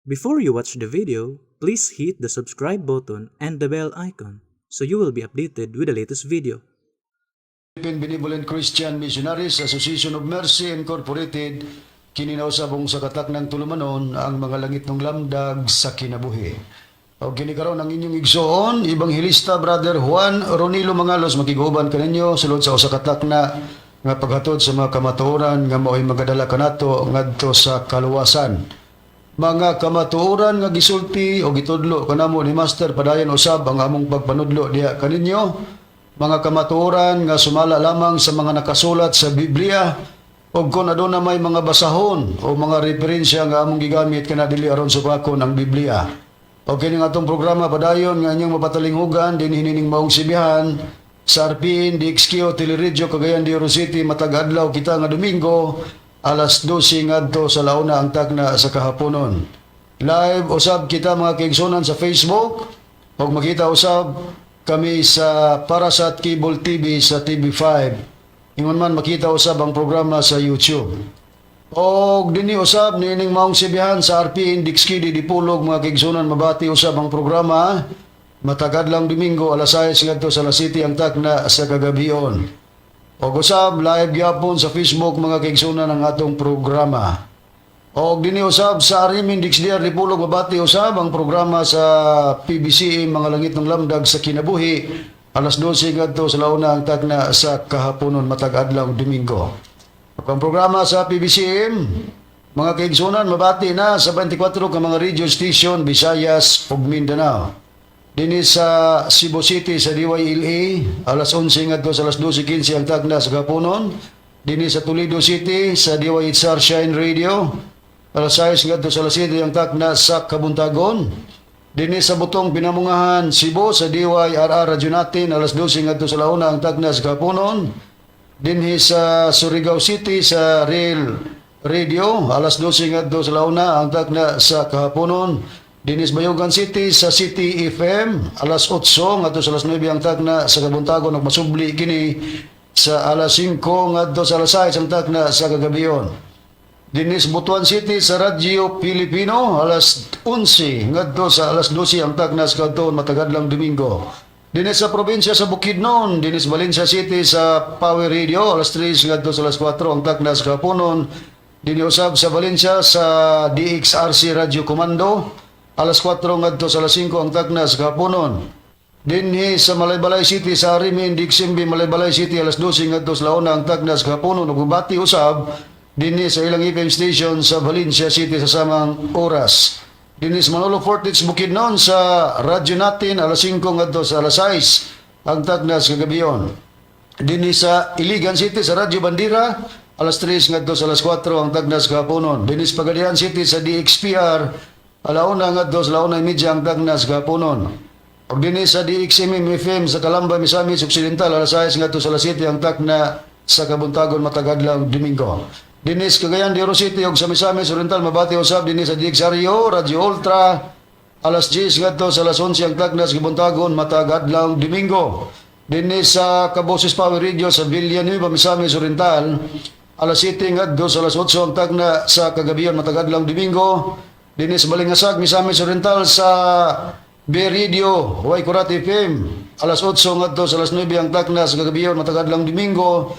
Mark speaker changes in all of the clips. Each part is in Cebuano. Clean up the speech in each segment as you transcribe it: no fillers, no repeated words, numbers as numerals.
Speaker 1: Before you watch the video, please hit the subscribe button and the bell icon so you will be updated with the latest video.
Speaker 2: Philippine Benevolent Christian Missionaries Association of Mercy Incorporated, kini na usab ang sa kataknang tulumanon, ang mga langitnong lamdag sa kinabuhi. O kini karon ang inyong igsoon, Ebanghelista Brother Juan Ronilo Mangalos, makiguban kaninyo sulod sa usa ka takna nga paghatod sa mga kamatuoran nga mao'y magadala kanato ngadto sa kaluwasan. Mga kamatuoran nga gisulti o gitudlo kanamo ni Master, padayon usab ang among pagpanudlo diha kaninyo. Mga kamatuoran nga sumala lamang sa mga nakasulat sa Biblia, ug kung aduna may mga basahon o mga referensya nga among gigamit, kana dili aron supakon ang Biblia. O kini nga atong programa, padayon nga inyong mapatalinghugan dinhi nining maong sibihan sa RPN DXQ Teleradyo Cagayan de Oro City, matag adlaw kita nga Domingo, alas 12 ngadto sa launa ang takna sa kahaponon. Live usab kita, mga kaigsunan, sa Facebook ug makita usab kami sa Parasat Cable TV sa TV5. Ingon man, makita usab ang programa sa YouTube. Og dinhi usab niining maong sibihan sa RPN DXQ Dipolog, mga kaigsunan, mabati usab ang programa matag adlawng Domingo, alas 6 ngadto sa alas 7 ang takna sa kagabion. Og usab live gyapon sa Facebook, mga kaigsunan, ang atong programa. Og dinhi usab sa Arimin DXDR Dipolog, mabati usab ang programa sa PBCM, mga langitnong lamdag sa kinabuhi, alas 12 ngadto sa launa ang takna sa kahaponon matag adlaw Domingo. Ug ang programa sa PBCM, mga kaigsunan, mabati na sa 24 ka mga radio station, Visayas ug Mindanao. Dinhi sa Cebu City sa DYLA, alas 11 ngadto sa alas 12:15 ang takna sa kahaponon. Dinhi sa Toledo City sa DYHR Shine Radio, alas 6 ngadto sa alas 7 ang takna sa kabuntagon. Dinhi sa Butong Pinamungahan, Cebu, sa DYRR Radyo Natin, alas 12 ngadto sa launa ang takna sa kahaponon. Dinhi sa Surigao City sa Real Radio, alas 12 ngadto sa launa ang takna sa kahaponon. Dinhi sa Bayugan City sa City FM, alas 8 ngadto sa alas 9 ang takna sa kabuntagon ug masubli kini sa alas 5 ngadto sa alas 6 ang takna sa kagabion. Dinhi sa Butuan City sa Radyo Pilipino, alas 11 ngadto sa alas 12 ang takna sa kadtuon matag adlawng Domingo. Dinhi sa probinsya sa Bukidnon, dinhi sa Valencia City sa Power Radio, alas 3 ngadto sa alas 4 ang takna sa kahaponon. Dinhi usab sa Valencia sa DXRC Radio Comando, alas 4 ngadto sa alas 5 ang takna sa kahaponon. Dinhi sa Malaybalay City sa Arimin DXMB Malaybalay City, alas 12 ngadto sa launa ang takna sa kahaponon ug mabati usab dinhi sa ilang FM station sa Valencia City sa samang oras. Dinhi sa Manolo Fortich, Bukidnon, sa radyo natin, alas 5 ngadto sa alas 6 ang takna sa kagabion. Dinhi sa Iligan City sa Radyo Bandera, alas 3 ngadto sa alas 4 ang takna sa kahaponon. Dinhi sa Pagadian City sa DXPR, alauna ngadto sa 1:30 ang takna sa kahaponon. Ug dinhi sa DXMM FM sa Calamba, Misamis Occidental, alas 6 ngadto sa alas 7 ang takna sa kabuntagon matag adlaw Domingo. Dinhi sa Cagayan de Oro City ug sa Misamis Oriental, mabati usab dinhi sa DXRU Radio Ultra, alas 10 ngadto sa alas 11 ang takna sa kabuntagon matag adlaw Domingo. Dinhi sa Kaboses Power Radio sa Villanueva, Misamis Oriental, alas 7 ngadto sa alas 8 ang takna sa kagabion matag adlaw Domingo. Dinhi sa Balingasag, Misamis Oriental, sa B Radio, Waikurat FM, alas 8 ngadto sa alas 9 ang takna sa kagabion matag adlaw Domingo.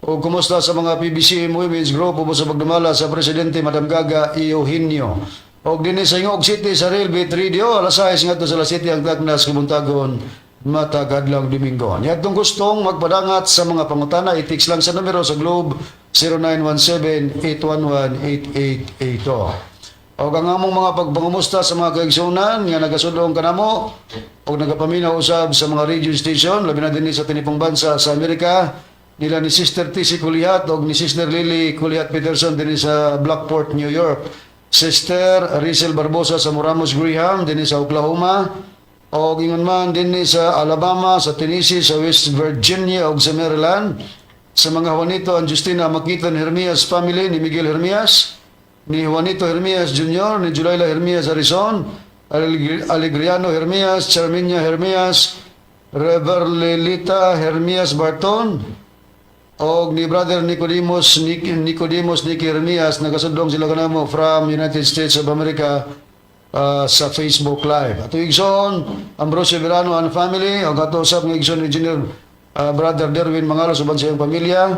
Speaker 2: O kumusta sa mga PBCM Women's Group ubos sa pagdumala sa Presidente Madam Gaga Eugenio. Og dinhi sa Gingoog City sa Real Beat Radio, alas 6 ngadto sa alas 7 ang takna sa kabuntagon matag adlaw Domingo. Niadtong gustong magpadangat sa mga pangutana, i-text lang sa numero sa Globe, 0917-811-8882. Og ang among mga pagpangumusta sa mga kaigsunan nga nagasudong kanamo og nagapaminaw usab sa mga radio station, labi na dinhi sa tinipong bansa sa Amerika, nila ni Sister TC Kulihat og ni Sister Lily Kulihat Peterson dinhi sa Blackport, New York. Sister Rizel Barbosa sa Moramos Graham dinhi sa Oklahoma, og ingon man dinhi sa Alabama, sa Tennessee, sa West Virginia ug sa Maryland, sa mga Juanito and Justina Makitan Hermias family ni Miguel Hermias, ni Juanito Hermias Jr., ni Julayla Hermias Arizon, Alegriano Hermias, Charminia Hermias, Reverlelita Hermias Barton, og ni Brother Nicodemus Nicky Hermias, nagasudong sila kanamo from United States of America. sa Facebook Live. Ato igsoon Ambrosio Verano and family, ug ato usab nga igsoon Engineer Brother Derwin Mangalos uban sa iyang pamilya.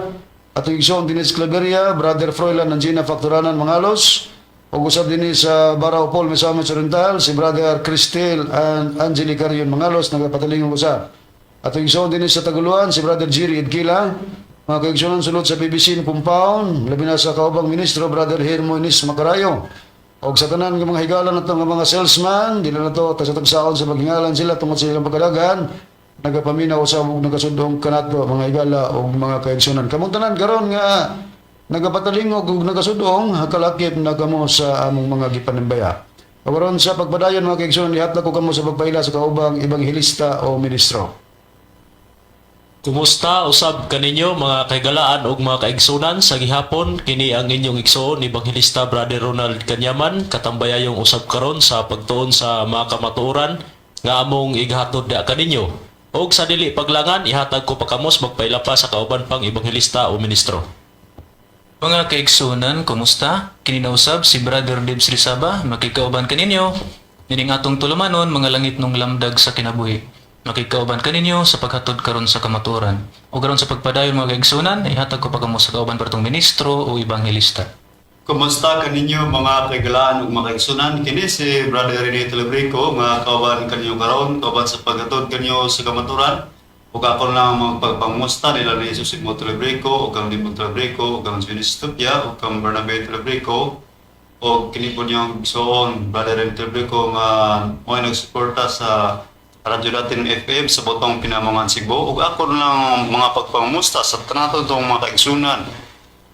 Speaker 2: Ato igsoon Dinis Claveria, Brother Froilan and Gina Facturanan Mangalos. Ug usab dinhi sa Barao Paul, Misamis Oriental, si Brother Cristel and Angelica Rion Mangalos nagapatalingog usab. Ato igsoon dinhi sa Taguluan, si Brother Jerry Edkila. Mga kaigsunan sulod sa PBC compound, labi na sa kaubang ministro, Brother Hermonis Macarayo. Og sa tanan nga mga higala nato nga mga salesman, dili na to tagsa-tagsaon sa paghingalan sila tungod sa ilang pagkadagan, nagapaminaw sa ug nagasudong kanato, mga higala ug mga kaigsunan. Kamong tanan karon nga nagapatalingog ug nagasudong, kalakip na kamo sa among mga gipanambaya. Karon, sa pagpadayon, mga kaigsunan, ihatag ko kamo sa pagpaila sa kaubang ebanghelista o ministro.
Speaker 3: Kumusta usab kaninyo, mga kahigalaan ug mga kaigsunan, sa gihapon? Kini ang inyong igsoon, Ebanghelista Brother Ronald Kanyaman, katambayayong usab karon sa pagtuon sa mga kamatuoran nga among ighatod da kaninyo. Og sa dili paglangan, ihatag ko pa kamos magpaila pa sa kauban pang ebanghelista o ministro.
Speaker 4: Mga kaigsunan, kumusta? Kini na usab si Brother Dibs Rizaba, makikauban kaninyo. Nining atong tulumanon, Mga Langitnong Lamdag sa Kinabuhi. Makikauban kaninyo sa paghatod karon sa kamatuoran. O karon sa pagpadayon, mga kaigsunan, ihatag ko pa kamo sa kauban partong ministro o ebanghelista.
Speaker 5: Kumusta kaninyo, mga kaigalaan ug mga kaigsunan? Kini si Brother Rene Telebrico nga kauban kaninyo karon, kauban sa paghatod kaninyo sa kamaturan. Ug ako lang magpagpangusta nila ni Jesus Mo Telebrico ug kang Dimon Telebrico ug kang Junis Tupia ug kang Bernabe Telebrico ug kini po niyong igsoon, Brother Rene Telebrico, nga mo'y nagsuporta sa Radyo Latin FM sa Botong Pinamungan, Cebu. Ug ako lang mga pagpangusta sa tanatong mga kaigsunan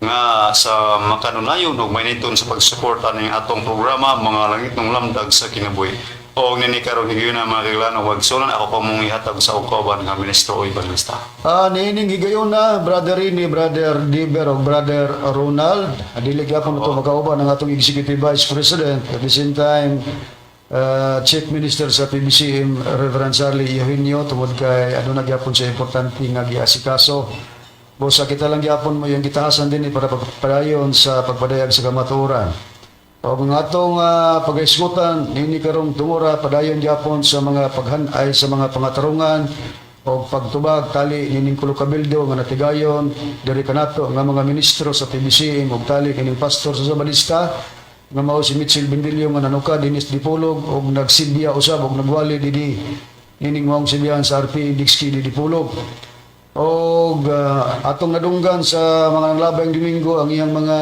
Speaker 5: nga sa makanunayon ug mainiton sa pagsuporta ning atong programa, Mga Langitnong Lamdag sa Kinabuhi. O nini karong higayuna, mga kaiglaan ug igsunan, ako pa mong ihatag sa kauban nga ministro o ebanghilista.
Speaker 2: Niining higayuna, Brother Rini, Brother Diber o Brother Ronald, dili gyapon ito makauban ang atong Executive Vice President, at the same time, Chief Minister sa PBCM, Reverend Charlie Eugenio, tungod kay ano na gyapon sa importante nga giasikaso. Busa kita lang gyapon mo yung gitahasan din para pagpadayon sa pagpadayag sa kamatuoran. O mga atong pagaisgutan nini karong tungura, padayon gyapon sa mga paghanay sa mga pangatarungan o pagtubag tali nining kulo kabildo nga natigayon diri kanato nga mga ministro sa PBCM ug tali kining pastor sa Zabalista nga mao si Mitchell Bendillo nga nanuka dinis Dipolog og nagsidya usab og nagwali didi nining maong sibihan sa RP Dixki di Dipolog. Og atong nadunggan sa mga nanglabayng Domingo ang iyang mga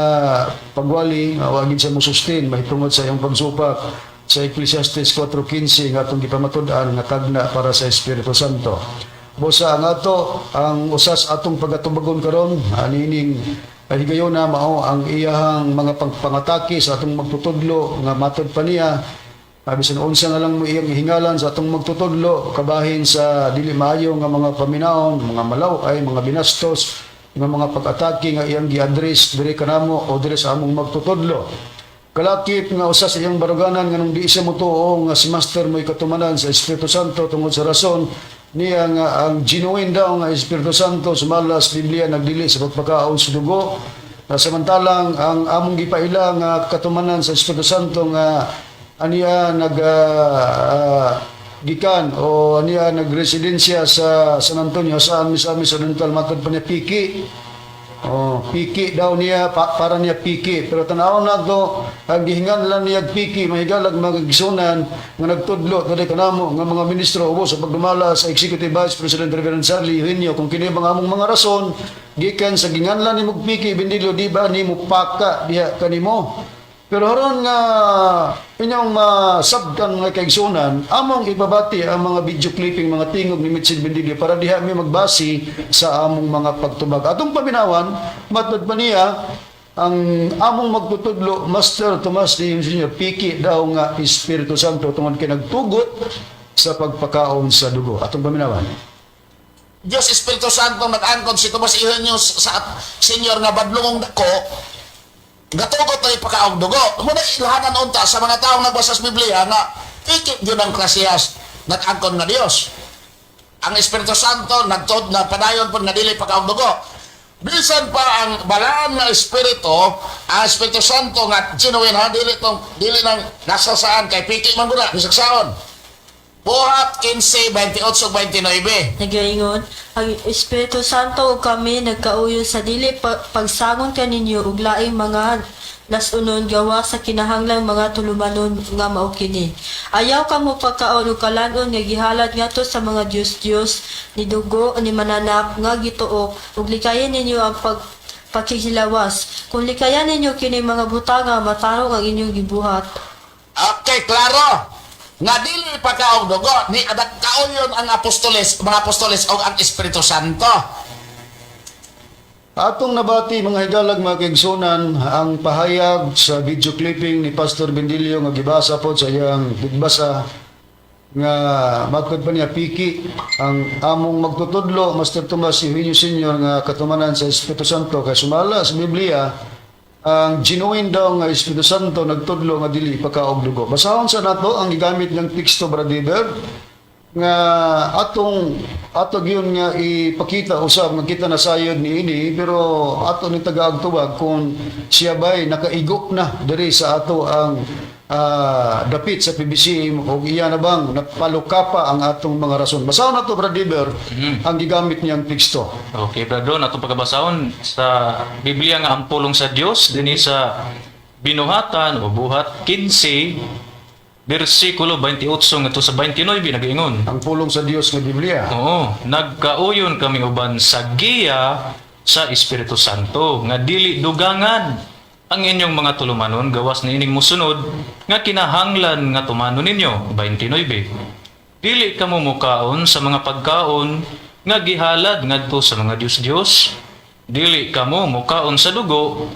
Speaker 2: pagwali nga wa gid siya mosustain mahitungod sa iyang pagsupak sa Ecclesiastes 4:15 nga atong gipamatud-an nga tagna para sa Espiritu Santo. Busa ang ato ang usas atong pagatubagon karon anining higayona mao ang iyahang mga pangatake sa atong magtutudlo nga matod pa niya, bisan unsa na lang mo iyang hingalan sa atong magtutudlo kabahin sa dili maayo nga mga paminawon, mga malaw ay mga binastos nga mga pag-atake nga iyang gi-address diri kanamo o diri sa among magtutudlo. Kalakip nga usa sa iyang baruganan nga nung di siya motuo nga si Master mo'y katumanan sa Espiritu Santo tungod sa rason niya nga ang genuine daw nga Espiritu Santo sumala sa Biblia nagdili sa pagpakaon sa dugo. Na samantalang ang among gipaila nga katumanan sa Espiritu Santo nga aniya nag gikan o aniya nagresidensya sa San Antonio sa Misamis Oriental, matod pa niya piki. Oh, piki daw niya para niya piki. Pero tanaw na to, ang gihingan lang niya piki, mahigalag mga gisunan nga nagtudlo dali kanamo nga mga ministro ubos sa pagdumala sa Executive Vice President Reverend Charlie Eugenio, kung kini bang among mga rason gikan sa ginganlan nimo piki Bendillo, di ba nimo paka diha kanimo? Pero aron nga inyong masabtan, mga kaigsunan, among ibabati ang mga video clipping, mga tingog ni Mitchell Bendillo para diha mi magbasi sa among mga pagtubag. Atong paminawan, matod pa niya, ang among magtutudlo, Master Tomas D. Sr., piki daw nga Espiritu Santo tungod kay nagtugot sa pagpakaon sa dugo. Atong paminawan.
Speaker 6: Diyos Espiritu Santo nag-angkon si Tomas Eugenio sa senior nga badlongong dako gatugot na ipakaog dugo. Muna ilhanan unta sa mga taong nagbasa sa Biblia nga ikip yun ang klasiyas nag-angkon nga Dios. Ang Espiritu Santo nagtuod na padayon po nga dili pakaog dugo. Bisan pa ang balaan nga espiritu, ang Espiritu Santo nga genuine ha, dili tong dili nang nasa saan kay piki man guna, bisag saon. Buhat 15, 28 29.
Speaker 7: Nagaingon, ang Espiritu Santo ug kami nagkauyon sa dili pagsangon kaninyo ug laing mga lasunon gawa sa kinahanglang mga tulumanon nga mao kini. Ayaw kamo pagkaon ug kalan-on nga gihalad ngadto sa mga Dios-Dios ni dugo ni mananap nga gituok ug likayan ninyo ang pagkikilawas. Kung likayan ninyo kini mga butanga, matarong ang inyong gibuhat.
Speaker 6: Okay, klaro. Nga dili pa kaog dugo ni adak kauyon ang apostoles, mga apostoles og ang Espiritu Santo.
Speaker 2: Atong nabati, mga higalag, mga kaigsunan, ang pahayag sa video clipping ni Pastor Bendilio nga gibasa po sa iyang bigbasa nga matod pa niya piki ang among magtutudlo, Master Tomas Eugenio Senior, nga katumanan sa Espiritu Santo kay sumala sa Biblia ang genuine daw nga Espiritu Santo nagtudlo nga dili pakaog dugo. Basahon sa nato ang gigamit niyang teksto, Brother, nga atong ato gyud nga ipakita usab nga kita nasayod niini, pero ato ni tagaag tubag kung siya bay nakaigo na diri sa ato ang dapit sa PBC o iya na bang napalukapa ang atong mga rason. Basahon nato, Brother, ang gigamit niyang teksto.
Speaker 4: Okay, Brad Ron, atong pagkabasahon sa Biblia nga ang pulong sa Dios dinhi sa Binuhatan o Buhat 15 bersikulo 28 ngadto sa 29, nagaingon.
Speaker 2: Ang pulong sa Dios nga Biblia.
Speaker 4: Oo, nagkauyon kami uban sa giya sa Espiritu Santo nga dili dugangan ang inyong mga tulumanon gawas niining musunod nga kinahanglan nga tumanon ninyo. 29. Dili kamo mukaon sa mga pagkaon nga gihalad ngadto sa mga dios-dios. Dili kamo mukaon sa dugo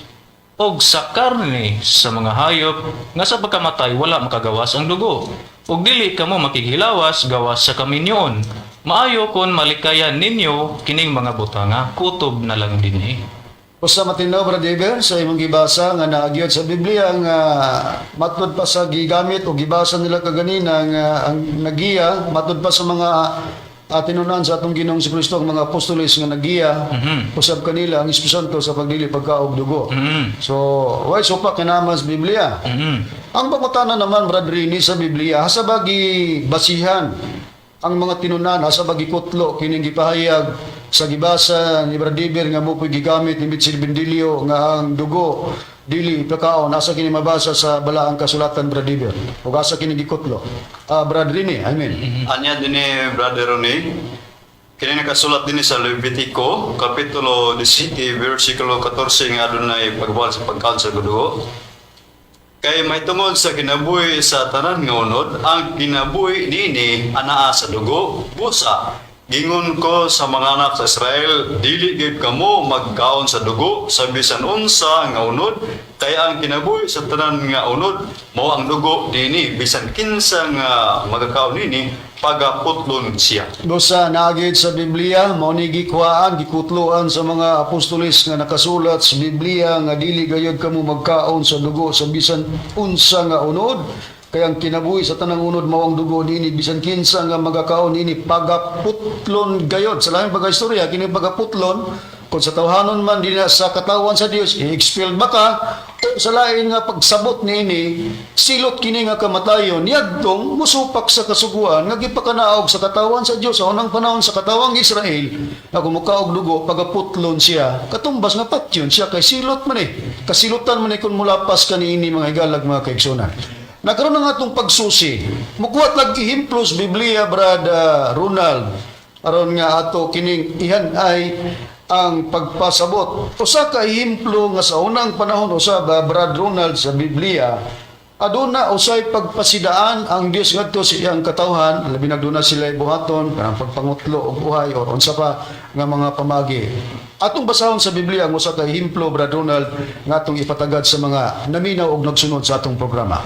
Speaker 4: og sa karne sa mga hayop nga sa pagkamatay wala makagawas ang dugo. Ug dili kamo makighilawas gawas sa kaminyoon. Maayo kon malikayan ninyo kining mga butanga, kutob na lang dinhi.
Speaker 2: Basta matinaw, Brother Eber, sa imong gibasa nga naagyod sa Biblia nga matod pa sa gigamit o gibasa nila kaganina nga ang nagiya matod pa sa mga tinunan sa atong Ginoong si Kristo, ang mga apostoles nga nagiya usab kanila ang Espiritu Santo sa pagdili pagkaog dugo. So, way supak kinaman sa Biblia. Ang pangutana naman, Brad Rini, sa Biblia, asa ba basihan ang mga tinunan, asa ba gikutlo kining gipahayag sa gibasa ni Brad Diber nga mo po'y gigamit ni Mitchell Bendilio nga ang dugo dili ipakaon? Asa kini mabasa sa balaang kasulatan, Brad Diber? O asa kini gikutlo? Ah, Brad Rini, I mean.
Speaker 5: Anya dinhi, Brother Ronnie, kini nakasulat dinhi sa Levitico, Kapitulo 17, versikulo 14 nga adunay pagbawal sa pagkaon sa dugo. Kay mahitungod sa kinabuhi sa tanan nga unod, ang kinabuhi niini anaa sa dugo, busa. Gingon ko sa mga anak sa Israel, dili gyud kamo magkaon sa dugo sa bisan unsa nga unod, kay ang kinabuhi sa tanan nga unod mao ang dugo niini, bisan kinsa nga magakaon niini pagaputlon siya.
Speaker 2: Busa naagid sa Biblia, mao ni gikuhaan, gikutloan sa mga apostoles nga nakasulat sa Biblia nga dili gayud kamo magkaon sa dugo sa bisan unsa nga unod. Kay ang kinabuhi sa tanang unod mao ang dugo niini, bisan kinsa nga magakaon niini pagaputlon gayod. Sa lahing pagkaistorya, kini pagaputlon, kung sa tawhanon man dinha sa katawan sa Dios, i-expel ba ka? O sa lain nga pagsabot niini, silot kini nga kamatayon niadtong musupak sa kasuguan nga gipakanaog sa katawan sa Dios sa unang panahon sa katawang Israel nga kung mukaog dugo pagaputlon siya, katumbas nga patyon siya kay silot man eh. Kasilutan man eh kung mulapas ka niini, mga higalag, mga kaigsunan. Nagkaroon na nga itong pagsusi. Mukuhat lang ihimplos Biblia, Brad Ronald, aron nga ato kining ihan ay ang pagpasabot. Usa ka ehemplo nga sa unang panahon usab, Brad Ronald, sa Biblia, aduna usay pagpasidaan ang Dios ngadto sa iyang katawhan, labi na duna sila buhaton kanang pagpangutlo og uhay or unsa pa nga mga pamagi. Atong basahon sa Biblia ang usa ka ehemplo, Brad Ronald, nga atong ipatagad sa mga naminaw og nagsunod sa atong programa.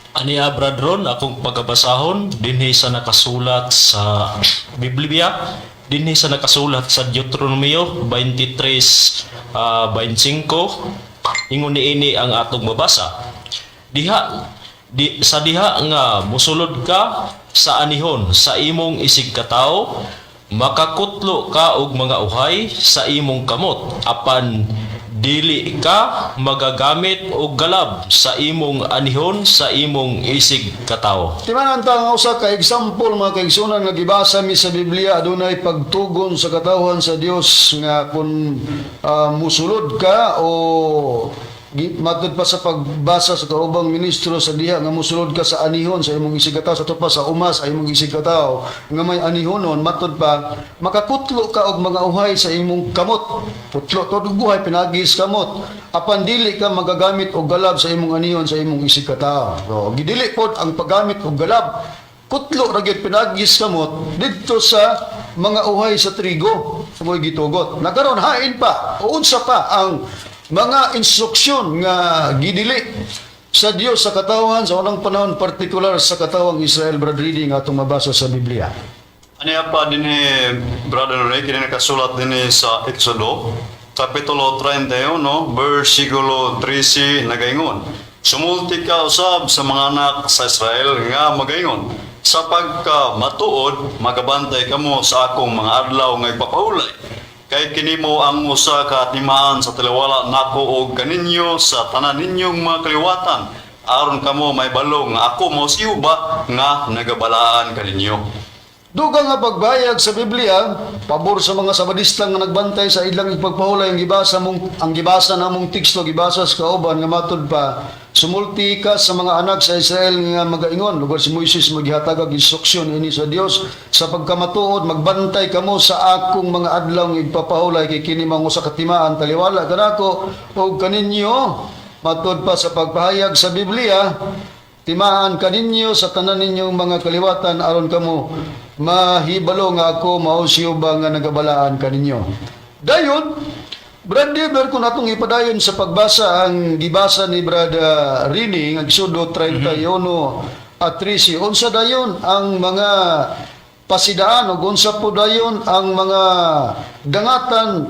Speaker 3: Aniya, Brad Ron, akong pagkabasahon dinhi sa nakasulat sa Biblia, dinhi sa nakasulat sa Deuteronomio 23 25, ingon niini ang atong mabasa. Diha di, sa diha nga musulod ka sa anihon sa imong isig katawo. Makakutlo ka og mga uhay sa imong kamot, apan dili ka magagamit og galab sa imong anihon sa imong isig katawo.
Speaker 2: Timanan ta nga usa ka example, mga kaigsunan, nga gibasa mi sa Biblia, adunay pagtugon sa katawhan sa Dios nga kung musulod ka o matud pa sa pagbasa sa kaubang ministro sa diha nga musulod ka sa anihon sa imong isig katawo, sa pa sa uma sa imong isig katawo nga may anihonon, matud pa makakutlo ka og mga uhay sa imong kamot, putlo to og uhay pinagi sa kamot, apan dili ka magagamit og galab sa imong anihon sa imong isig katawo. So gidili pod ang paggamit og galab, kutlo ra gyud pinagi sa kamot didto sa mga uhay sa trigo sa mo'y gitugot. Nakaron hain pa o unsa pa ang mga instruksyon nga gidili sa Dios sa katawhan sa unang panahon, partikular sa katawang Israel, Brad Rini, nga atong mabasa sa Biblia?
Speaker 5: Aniya pa dinhi, Brother Ray, kini nakasulat dinhi sa Exodo, Kapitulo 31, versikulo 13, nagaingon: "Sumulti ka usab sa mga anak sa Israel nga magaingon, sa pagka matuod, magabantay kamo sa akong mga adlaw nga ipapahulay. Kay kini mao ang usa ka timaan sa taliwala nako og kaninyo sa tanan ninyong mga kaliwatan, aron kamo mahibalo nga ako mao si Jehova nga nagabalaan kaninyo."
Speaker 2: Dugang nga pagbayag sa Biblia pabor sa mga Sabadista nga nagbantay sa ilang ipagpahulay ang gibasa namong teksto, gibasa sa kauban, nga matud pa, "Sumulti ka sa mga anak sa Israel nga magaingon," lugar si Moises maghihatag og instruksyon ini sa Dios, "sa pagkamatuod magbantay kamo sa akong mga adlaw nga igpapahulay, kay kini mao usa ka timaan taliwala kanako og kaninyo." Matud pa sa pagpahayag sa Biblia, timaan kaninyo sa tanan ninyong mga kaliwatan, aron kamo mahibalo nga ako mao si Jehova nga nagabalaan kaninyo. Dayon, Brad Dever, kung atong ipadayon sa pagbasa ang gibasa ni Brad Rini, ang Exodo 31 at 13, unsa dayon ang mga pasidaan o unsa po dayon ang mga dangatan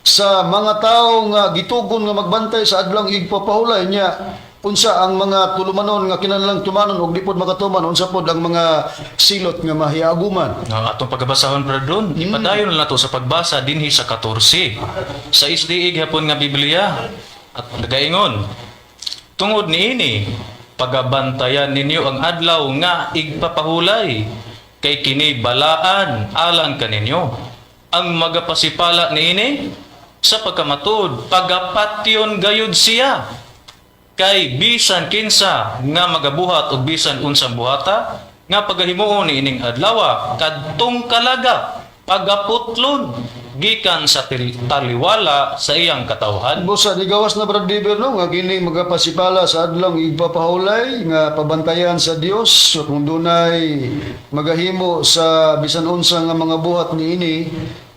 Speaker 2: sa mga tao nga gitugon nga magbantay sa adlawng igpapahulay niya, unsa ang mga tulumanon nga kinahanglang tumanon og di pod makatuman, unsa pod ang mga silot nga mahiaguman?
Speaker 4: Nga atong pagabasahon, Brad Ron, ipadayon na nato sa pagbasa dinhi sa 14. Sa SDA gihapon nga Biblia at nagaingon: "Tungod niini, pagabantayan ninyo ang adlaw nga igpapahulay, kay kini balaan alang kaninyo. Ang magapasipala niini, sa pagkamatuod pagapatyon gayud siya. Kay bisan kinsa nga magabuhat og bisan unsang buhata nga pagahimuon niining adlawa kadtong kalaga pagaputlon gikan sa taliwala sa iyang katawhan."
Speaker 2: Busa nigawas na, Brad Dever, no, nga kini magapasipala sa adlawng igpapahulay nga pabantayan sa Dios. So, kung dunay magahimo sa bisan unsa nga mga buhat niini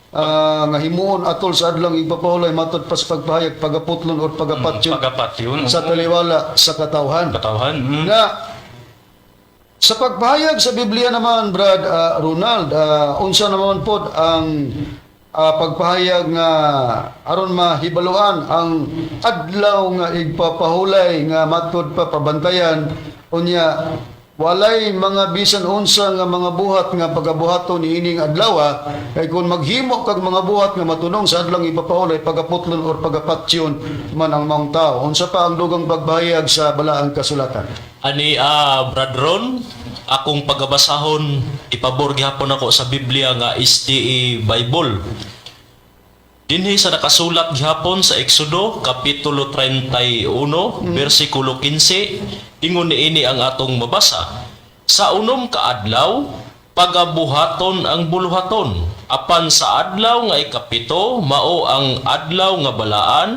Speaker 2: nga himuon atol sa adlawng igpapahulay, matod pa sa pagpahayag, pagaputlon or pagapatyon
Speaker 4: Pagapatyon
Speaker 2: sa taliwala sa katawhan.
Speaker 4: Katawhan.
Speaker 2: Na sa pagpahayag sa Biblia naman, Brad Ronald, unsa naman pod ang pagpahayag nga aron mahibaluan ang adlaw nga igpapahulay nga matud pa pabantayan, unya walay mga bisan unsa nga mga buhat nga pagabuhaton niining adlaw, kay kung maghimo kag mga buhat nga matunong sa adlawng ipapahulay, pagaputlon or pagapatyon man ang maong tao? Unsa pa ang dugang pagpahayag sa balaang kasulatan?
Speaker 3: Ani Brad Ron, akong pagabasahon ipabor gihapon ako sa Biblia nga SDA Bible. Dinhi sa nakasulat gihapon sa Exodo kapitulo 31 bersikulo 15, ingon niini ang atong mabasa: "Sa unom ka adlaw pagabuhaton ang buluhaton, apan sa adlaw nga ikapito mao ang adlaw nga balaan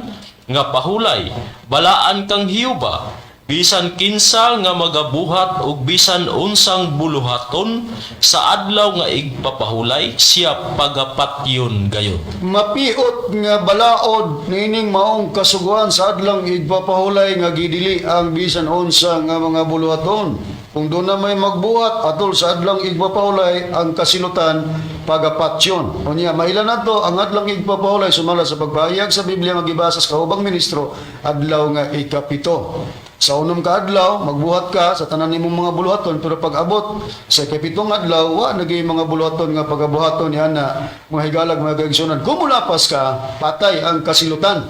Speaker 3: nga pahulay, balaan kang Jehova. Bisan kinsa nga magabuhat og bisan unsang buluhaton sa adlaw nga igpapahulay, siya pagapatyon gayud."
Speaker 2: Mapiot nga balaod niining maong kasuguan sa adlawng igpapahulay nga gidili ang bisan unsa nga mga buluhaton. Kung doon na may magbuhat atol sa adlawng igpapahulay, ang kasilutan pagapatyon. Unya maila nato ang adlawng igpapahulay sumala sa pagpahayag sa Biblia nga gibasa sa kaubang ministro, adlaw nga 7. Sa unom ka adlaw, magbuhat ka sa tanan nimong mga buluhaton, pero pag abot sa ikapitong adlaw, wa na gyud mga buluhaton nga pagabuhaton ni ana, mga higalag, mga kaigsunan. Kung mulapas ka, patay ang kasilutan.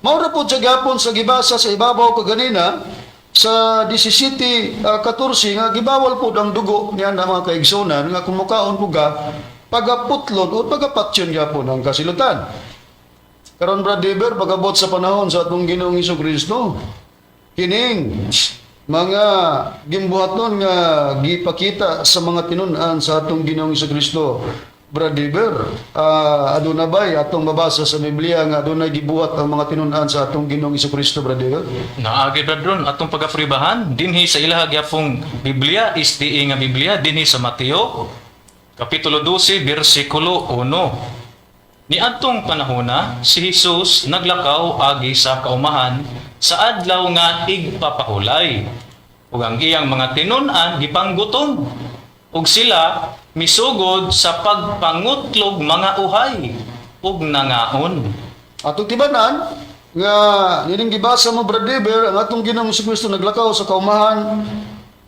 Speaker 2: Mao ra pod sa gapon sa gibasa sa ibabaw kaganina sa 17:14 nga gibawal pod ang dugo niya na, mga kaigsunan, nga kung mukaon po ka, pagaputlon o pagapatyon gyapon ang kasilutan. Karon, Brad Dever, pag-abot sa panahon sa atong Ginoong Kristo, kining mga gimbuhaton nga gipakita sa mga tinun-an sa atong Ginoong Kristo, Brad Dever, aduna bay atong mabasa sa Biblia nga adunay gibuhat ang mga tinun-an sa atong Ginoong Kristo, Brad Dever?
Speaker 4: Naagi, Brad Ron, atong pagapribahan dinhi sa ilaha gyapong Biblia, SDA nga Biblia, dinhi sa Mateo kapitulo 12 bersikulo 1. Niadtong panahona, si Jesus naglakaw agi sa kaumahan sa adlaw nga igpapahulay. Ug ang iyang mga tinun-an gipanggutom. Ug sila misugod sa pagpangutlog mga uhay ug nangaon.
Speaker 2: Atong tibanan nga nining gibasa mo, Brad Dever, ang atong Ginoong Kristo naglakaw sa kaumahan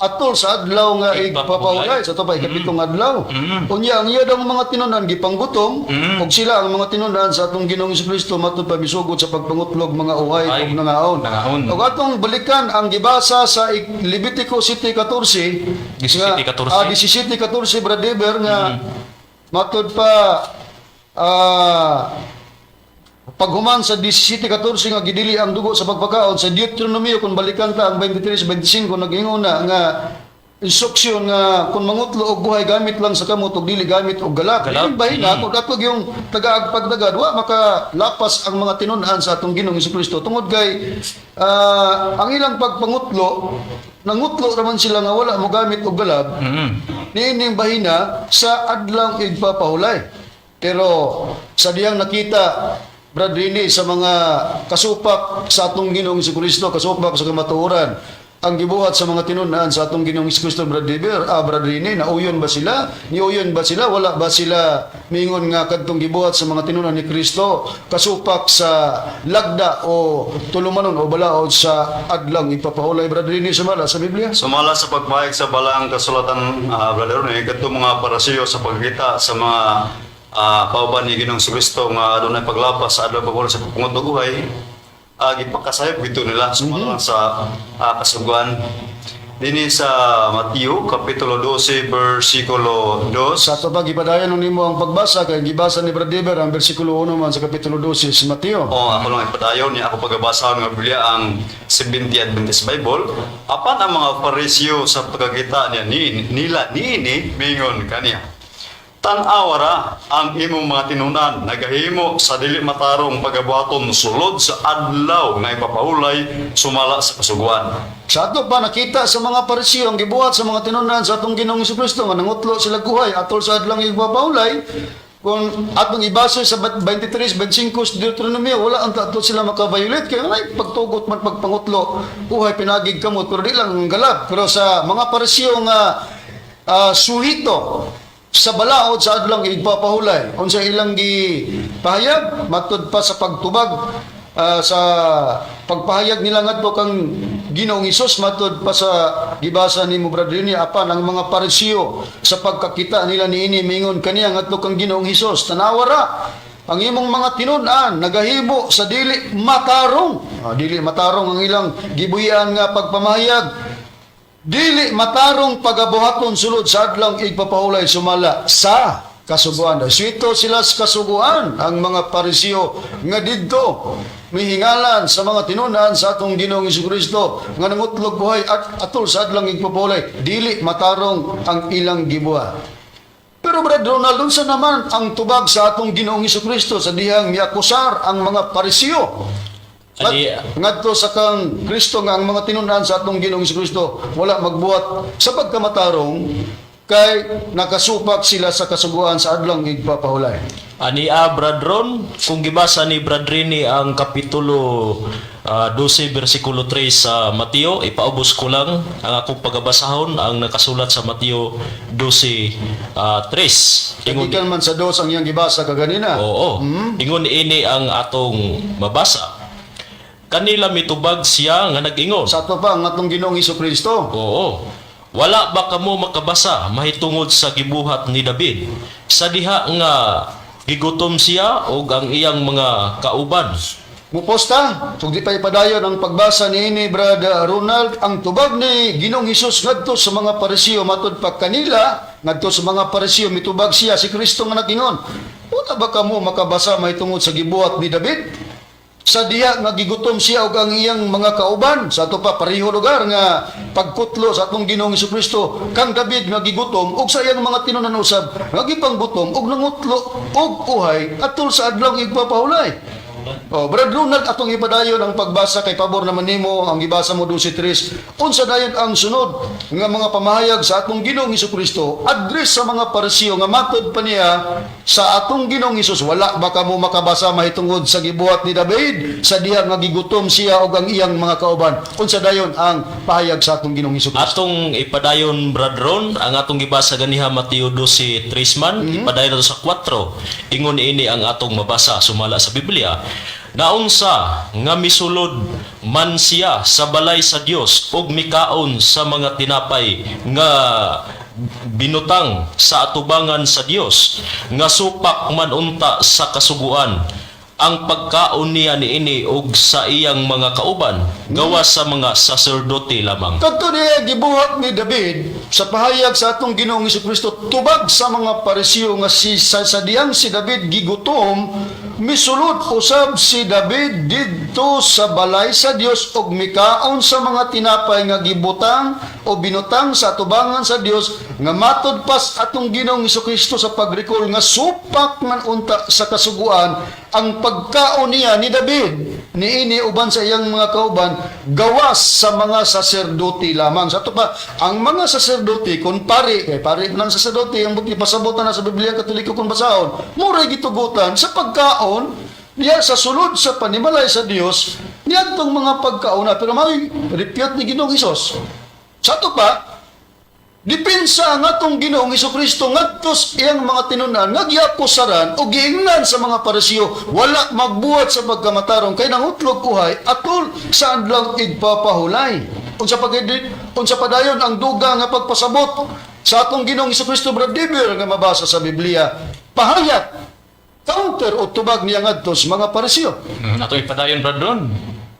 Speaker 2: atol sa adlaw nga
Speaker 4: Igpapahulay.
Speaker 2: igpapahulay, sa ato pa ikapitong adlaw. Unya ang iya daw mga tinunan gipanggutom ug sila ang mga tinunan sa atong Ginoong Kristo matud pa misugod sa pagpangutlog mga uhay
Speaker 4: Ay,
Speaker 2: ug nangaon.
Speaker 4: nangaon.
Speaker 2: Ug atong balikan ang gibasa sa Levitico 7:14
Speaker 4: 17:14.
Speaker 2: 17:14, Brad Dever, nga matud pa paghuman sa 17:14 nga gidili ang dugo sa pagpakaon, sa Deuteronomio, kung balikan ta ang 23:25, nag-ingon na nga instruksyon nga kung mangutlo og buhay, gamit lang sa kamot ug dili gamit og galak.
Speaker 4: Galak.
Speaker 2: Dili bahin na kung atog yung tagaag pagdagad, wa makalapas ang mga tinun-an sa atong Ginoong Kristo tungod kay ang ilang pagpangutlo, nangutlo raman sila nga wala mo gamit og galab niining bahina sa adlang igpapahulay. Pero sa diyang nakita, Brad Rini, sa mga kasupak sa atong Ginoong Kristo, kasupak sa kamatuoran, ang gibuhat sa mga tinun-an sa atong Ginoong Kristo, Brad River, Brad Rini, nauyon ba sila? Niuyon ba sila? Wala ba sila mingon nga kadtong gibuhat sa mga tinun-an ni Kristo kasupak sa lagda o tulumanon o balaod sa adlang ipapahulay, Brad Rini, sumala sa Biblia?
Speaker 5: Sumala sa pagpahayag sa balaang kasulatan, Brother Ronnie, kadto mga Parisiyo sa pagkita sa mga pauban ni Ginoong Kristo nga adunay paglapas sa adlaw pagwala sa pagpungutog uhay, gipakasayop gito nila sumala sa kasuguan. Dinhi sa Mateo kapitulo 12 bersikulo 2.
Speaker 2: Sa ato pa, gipadayon nimo ang pagbasa kay gibasa ni Brad Dever ang bersikulo 1 man sa kapitulo 12 sa Mateo.
Speaker 5: O ako lang ipadayon niya ako pagabasa nga Biblia, ang Seventh Adventist Bible. Apan ang mga Pariseo sa pagkakita niya ni nila niini, mingon kaniya, "Tan-awa ra ang imong mga tinunan, nagahimo sa dili matarong pagabuhaton sulod sa adlaw nga ipapahulay sumala sa kasuguan."
Speaker 2: Sa ato pa nakita sa mga Pariseo ang gibuhat sa mga tinunan sa atong Ginoong Kristo nga nangutlo sila guhay atol sa adlang igpapahulay, kung atong ibase sa 23:25 sa Deuteronomio, wala ang ato sila maka-violate kay ay pagtugot man pagpangutlo uhay pinagig kamot pero di lang ang galab. Pero sa mga Pariseo nga suhito sa balaod sa adlang igpapahulay, unsa ilang gipahayag matud pa sa pagtubag sa pagpahayag nila ngadto kang Ginoong Hesus, matud pa sa gibasa nimo, Brad Rini, apan ang mga Pariseo sa pagkakita nila niini, mingon kaniya ngadto kang Ginoong Hesus, "Tanawa ra ang imong mga tinun-an, nagahimo sa dili matarong." Dili matarong ang ilang gibuhian nga pagpamahayag, dili matarong pagabuhaton sulod sa adlang igpapahulay sumala sa kasuguan. Suhito sila sa kasuguan ang mga Pariseo nga didto mihingalan sa mga tinunan sa atong Ginoong Kristo nga nangutlog buhay at atol sa adlang igpapahulay, dili matarong ang ilang gibuhat. Pero Brad Ronald, unsa naman ang tubag sa atong Ginoong Kristo sa dihang miakusar ang mga Pariseo ngadto sa kang Kristo nga ang mga tinunan sa atong Ginoong Kristo wala magbuhat sa pagkamatarong kay nakasupak sila sa kasuguan sa adlang igpapahulay?
Speaker 3: Ania, Brad Ron, kung gibasa ni Brad Rini ang kapitulo 12 bersikulo 3 sa Mateo, ipaubos ko lang ang akong pagabasahon ang nakasulat sa Mateo 12 3. Ingon
Speaker 2: Gikan man sa dos ang iyang gibasa kaganina.
Speaker 3: Oo. Ingon ini ang atong mabasa. Kanila mitubag siya nga nag-ingon.
Speaker 2: Sa ato pa ang atong Ginoong Kristo.
Speaker 3: Oo. Wala ba kamo makabasa mahitungod sa gibuhat ni David sa diha nga gigutom siya og ang iyang mga kauban?
Speaker 2: Muposta, kung di pa ipadayon ang pagbasa niini, Brother Ronald, ang tubag ni Ginoong Hesus ngadto sa mga Pariseo, matud pa kanila, ngadto sa mga Pariseo mitubag siya si Kristo nga nagingon. Wala ba kamo makabasa mahitungod sa gibuhat ni David? Sa diha nga gigutom siya og ang iyang mga kauban, sa ato pa pareho lugar nga pagkutlo sa atong Ginoong Kristo kang David nga gigutom og sa iyang mga tinunan usab nga gipanggutom og nangutlo og uhay atol sa adlaw igpapahulay. Oh, Brad Ronald, atong ipadayon ang pagbasa kay pabor naman nimo ang gibasa mo 12:3. Unsa dayon ang sunod nga mga pamahayag sa atong Ginoong Kristo address sa mga Pariseo nga matod pa niya sa atong Ginoong Hesus, wala ba kamo makabasa mahitungod sa gibuhat ni David sa diha nga gigutom siya og ang iyang mga kauban? Unsa dayon ang pahayag sa atong Ginoong Hesus?
Speaker 3: Atong ipadayon, Brad Ron, ang atong gibasa ganiha Mateo 12:3 man, ipadayon nato sa 4. Ingon ini ang atong mabasa sumala sa Biblia. Naunsa nga misulod man siya sa balay sa Dios ug mikaon sa mga tinapay nga binutang sa atubangan sa Dios nga supak man unta sa kasuguan ang pagkaon niya niini og sa iyang mga kauban gawas sa mga saserdote lamang.
Speaker 2: Kadto niya gibuhat ni David sa pahayag sa atong Ginoong Kristo tubag sa mga Pariseo nga si sa diyang si David gigutom, misulod usab si David didto sa balay sa Dios og mikaon sa mga tinapay nga gibutang o binutang sa atubangan sa Dios nga matod pas atong Ginoong Kristo sa pag-recall nga supak man unta sa kasuguan ang pagkaon niya ni David niini uban sa iyang mga kauban gawas sa mga saserdote lamang. Sa ato pa, ang mga saserdote kung pari, kay pari ng saserdote ang buti pasabotan na sa Biblia Katoliko kung basahon, muray gitugutan sa pagkaon niya sa sulod sa panimalay sa Dios niadtong mga pagkauna, pero may repute ni Ginoong Hesus. Sa ato pa, dipinsa ang atong Ginoong Kristo ngadto sa iyang mga tinunan nga giakusaran o giingnan sa mga Pariseo, wala magbuhat sa pagkamatarong kay nangutlog uhay atol sa adlaw igpapahulay. Unsa padayon ang duga nga pagpasabot sa atong Ginoong Kristo, Brad Diber, nga mabasa sa Biblia, pahayag, counter o tubag niya ngadto sa mga Pariseo?
Speaker 4: Ato ipadayon, Brad Ron.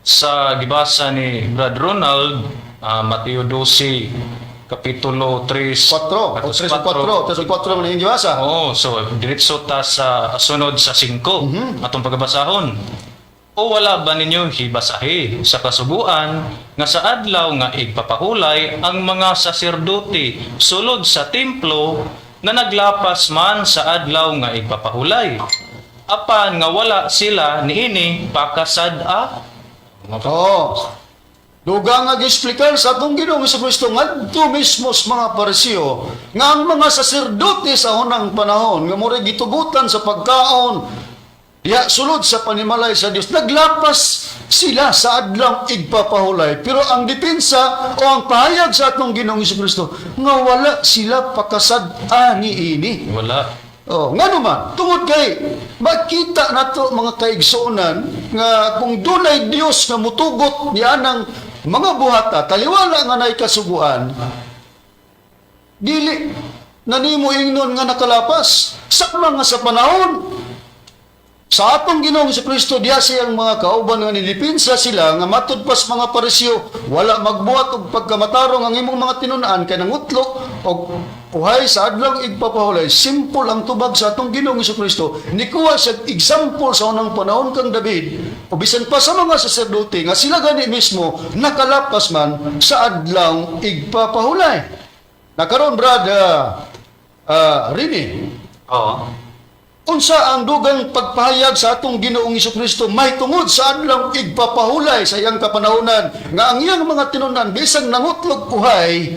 Speaker 4: Sa gibasa ni Brad Ronald, Mateo 12 kapitulo 3
Speaker 2: 4 o 3 o 4, 3 o 4 man ang gibasa.
Speaker 4: Oo, so diretso ta sa sunod sa 5 atong pagabasahon. O wala ba ninyo hibasahi sa kasuguan nga sa adlaw nga igpapahulay ang mga saserdote sulod sa templo nga naglapas man sa adlaw nga igpapahulay? Apan nga wala sila niini pakasad-a.
Speaker 2: Oo. Dugang nga giexplikar sa atong Ginoong Kristo ngadto mismo sa mga Pariseo nga ang mga saserdote sa unang panahon nga murag gitugutan sa pagkaon diha sulod sa panimalay sa Dios, naglapas sila sa adlaw igpapahulay, pero ang depensa o ang pahayag sa atong Ginoong Kristo nga wala sila pakasad-a niini.
Speaker 4: Wala.
Speaker 2: Oh, ngano man, tungod kay makita nato, mga kaigsuonan, nga kung dunay Dios nga mutugot ni anang mga buhata, taliwala nga nay kasuguan, dili na nimo ingnon nga nakalapas. Sa mga sa panahon sa atong Ginoong Kristo diya siyang mga kauban nga nidipinsa sila nga matud pas mga Pariseo, wala magbuhat og pagkamatarong ang imong mga tinun-an kay nangutlok og uhay sa adlaw igpapahulay. Simple ang tubag sa atong Ginoong Kristo. Nikuha siya example sa unang panahon kang David o bisan pa sa mga saserdote nga sila gani mismo nakalapas man sa adlaw igpapahulay. Nakaron, Brother Rini,
Speaker 5: Oo.
Speaker 2: unsa ang dugang pagpahayag sa atong Ginoong Kristo mahitungod sa adlaw igpapahulay sa iyang kapanahonan nga ang iyang mga tinunan bisan nangutlog uhay,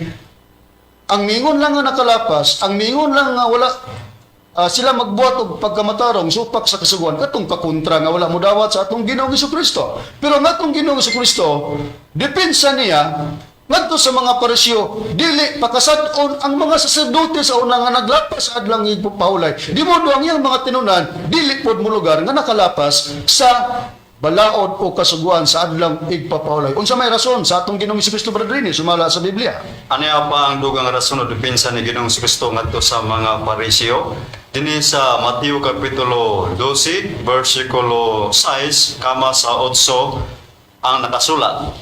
Speaker 2: ang mingon lang nga nakalapas, ang mingon lang nga wala sila magbuhat og pagkamatarong supak sa kasuguan, katong kakontra nga wala modawat sa atong Ginoong Kristo? Pero ang atong Ginoong Kristo, depensa niya ngadto sa mga Pariseo, dili pakasad-on ang mga saserdote sa una nga naglapas sa adlaw igpapahulay. Di mo ang iyang mga tinunan dili pod mo lugar nga nakalapas sa balaod o kasuguan sa adlang igpapahulay. Unsa may rason sa atong Ginoong Kristo, Brother Rini, sumala sa Biblia?
Speaker 5: Ano pa ang dugang rason o depensa ni Ginoong Kristo ngadto sa mga Pariseo? Dinhi sa Mateo kapitulo 12, versikulo 6, kama sa 8 ang nakasulat.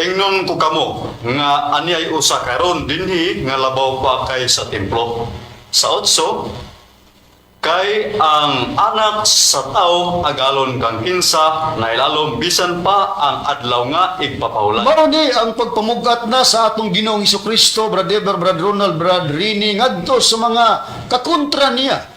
Speaker 5: Ingnon ko kamo nga ani ay usa karon dinhi nga labaw pa kay sa templo. Sa 8, kay ang anak sa tao agalon kang kinsa nailalom bisan pa ang adlaw nga igpapahulay.
Speaker 2: Mao ni ang pagpamugat na sa atong Ginoong Kristo, Brad Eber, Brad Ronald, Brad Rini, ngadto sa mga kakontra niya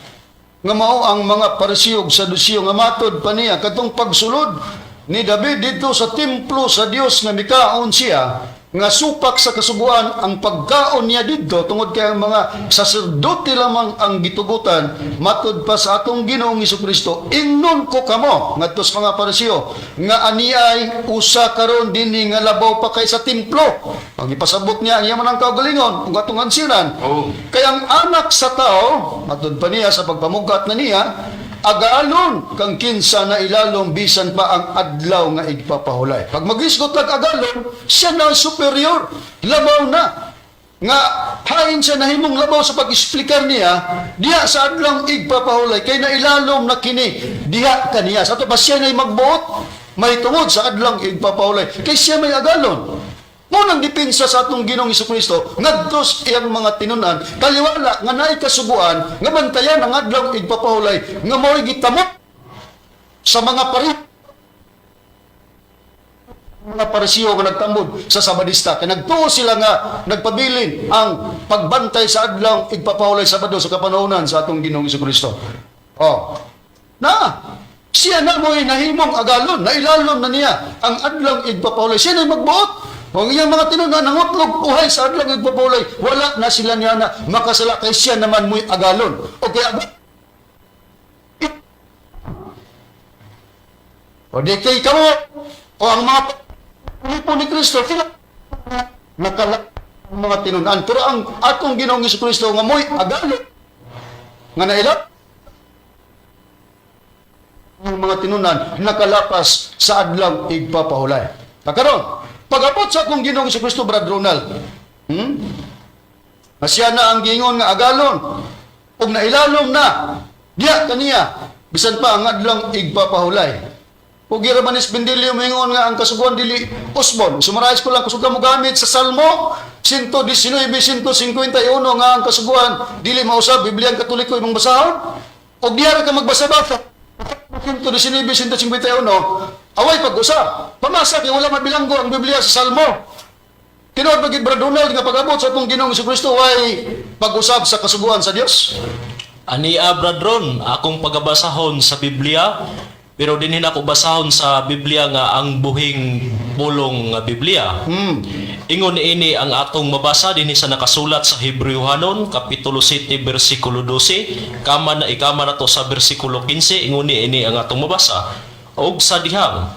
Speaker 2: nga mao ang mga Pariseo ug Saduceo nga matod pa niya katong pagsulod ni David didto sa templo sa Dios nga mikaon siya, nga supak sa kasuguan ang pagkaon niya didto tungod kay ang mga saserdote lamang ang gitugutan. Matud pa sa atong Ginoong Kristo, ingnon ko kamo ngadto sa mga Pariseo nga aniay usa karon dinhi nga labaw pa kay sa templo. Ang ipasabot niya ang iya man ang kaugalingon ug atong ansiran. Kay ang anak sa tao, matud pa niya sa pagpamugat na niya, agalon kang kinsa na ilalom bisan pa ang adlaw nga igpapahulay. Pag magisgot lag agalon, siya na ang superior, labaw na. Nga hain siya nahimong labaw sa pag-explicar niya diha sa adlaw igpapahulay kay nailalom na kini diha kaniya. Sa ato pa siya na'y magbuot may tungod sa adlaw igpapahulay kay siya may agalon. Munang depensa sa atong Ginoong Kristo ngadto sa iyang mga tinunan, kaliwala nga naay kasuguan nga bantayan ang adlaw igpapahulay nga mao'y gitamok sa mga Pariseo nga nagtambod sa Sabadista kay nagtuo sila nga nagpabilin ang pagbantay sa adlaw igpapahulay Sabado sa kapanahonan sa atong Ginoong Kristo. Oh. Na siya na mo'y nahimong agalon, nailalom na niya ang adlaw igpapahulay. Siya na'y magbuot. Ang iyang mga tinunan, nangutlog uhay sa adlaw igpapahulay. Wala na sila niya na makasala kay siya naman mo'y agalon. Okay, o di kay kamo, o ang mga po ni Kristo, sila nakala ang mga tinunan. Pero ang atong Ginoong Kristo nga mo'y agalon, nga nailap ang mga tinunan, nakalapas sa adlaw igpapahulay. Pagkaron, pag-abot sa akong Ginoong Kristo, Brad Ronald, Siya na ang giingon nga agalon, ug nailalom na, diya kaniya, bisan pa ang adlaw igpapahulay. Ug gira man is Bendilio moingon nga ang kasuguan dili usbon. Summarize ko lang, kusog mo gamit sa Salmo 119, 151 nga ang kasuguan dili mausab, Biblia ang Katoliko imong basahon. Og diha ra ka magbasa ba 119, 151, away pag-usab. Pamasa kay wala mabilanggo ang Biblia sa Salmo. Tinuod ba gid, Brad Ronald, nga pag-abot sa atong Ginoong Kristo way pag-usab sa kasuguan sa Dios?
Speaker 3: Ania, Brad Ron, akong pagabasahon sa Biblia, pero dinhi nako basahon sa Biblia nga ang buhing pulong nga Biblia. Ingon ini ang atong mabasa dinhi sa nakasulat sa Hebreohanon kapitulo 7 bersikulo 12, kama na ikama nato sa bersikulo 15, ingon ini ang atong mabasa. Og sa dihang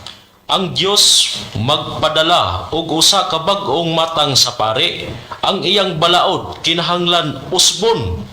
Speaker 3: ang Dios magpadala og usa ka bag-ong matang sa pari, ang iyang balaod kinahanglan usbon.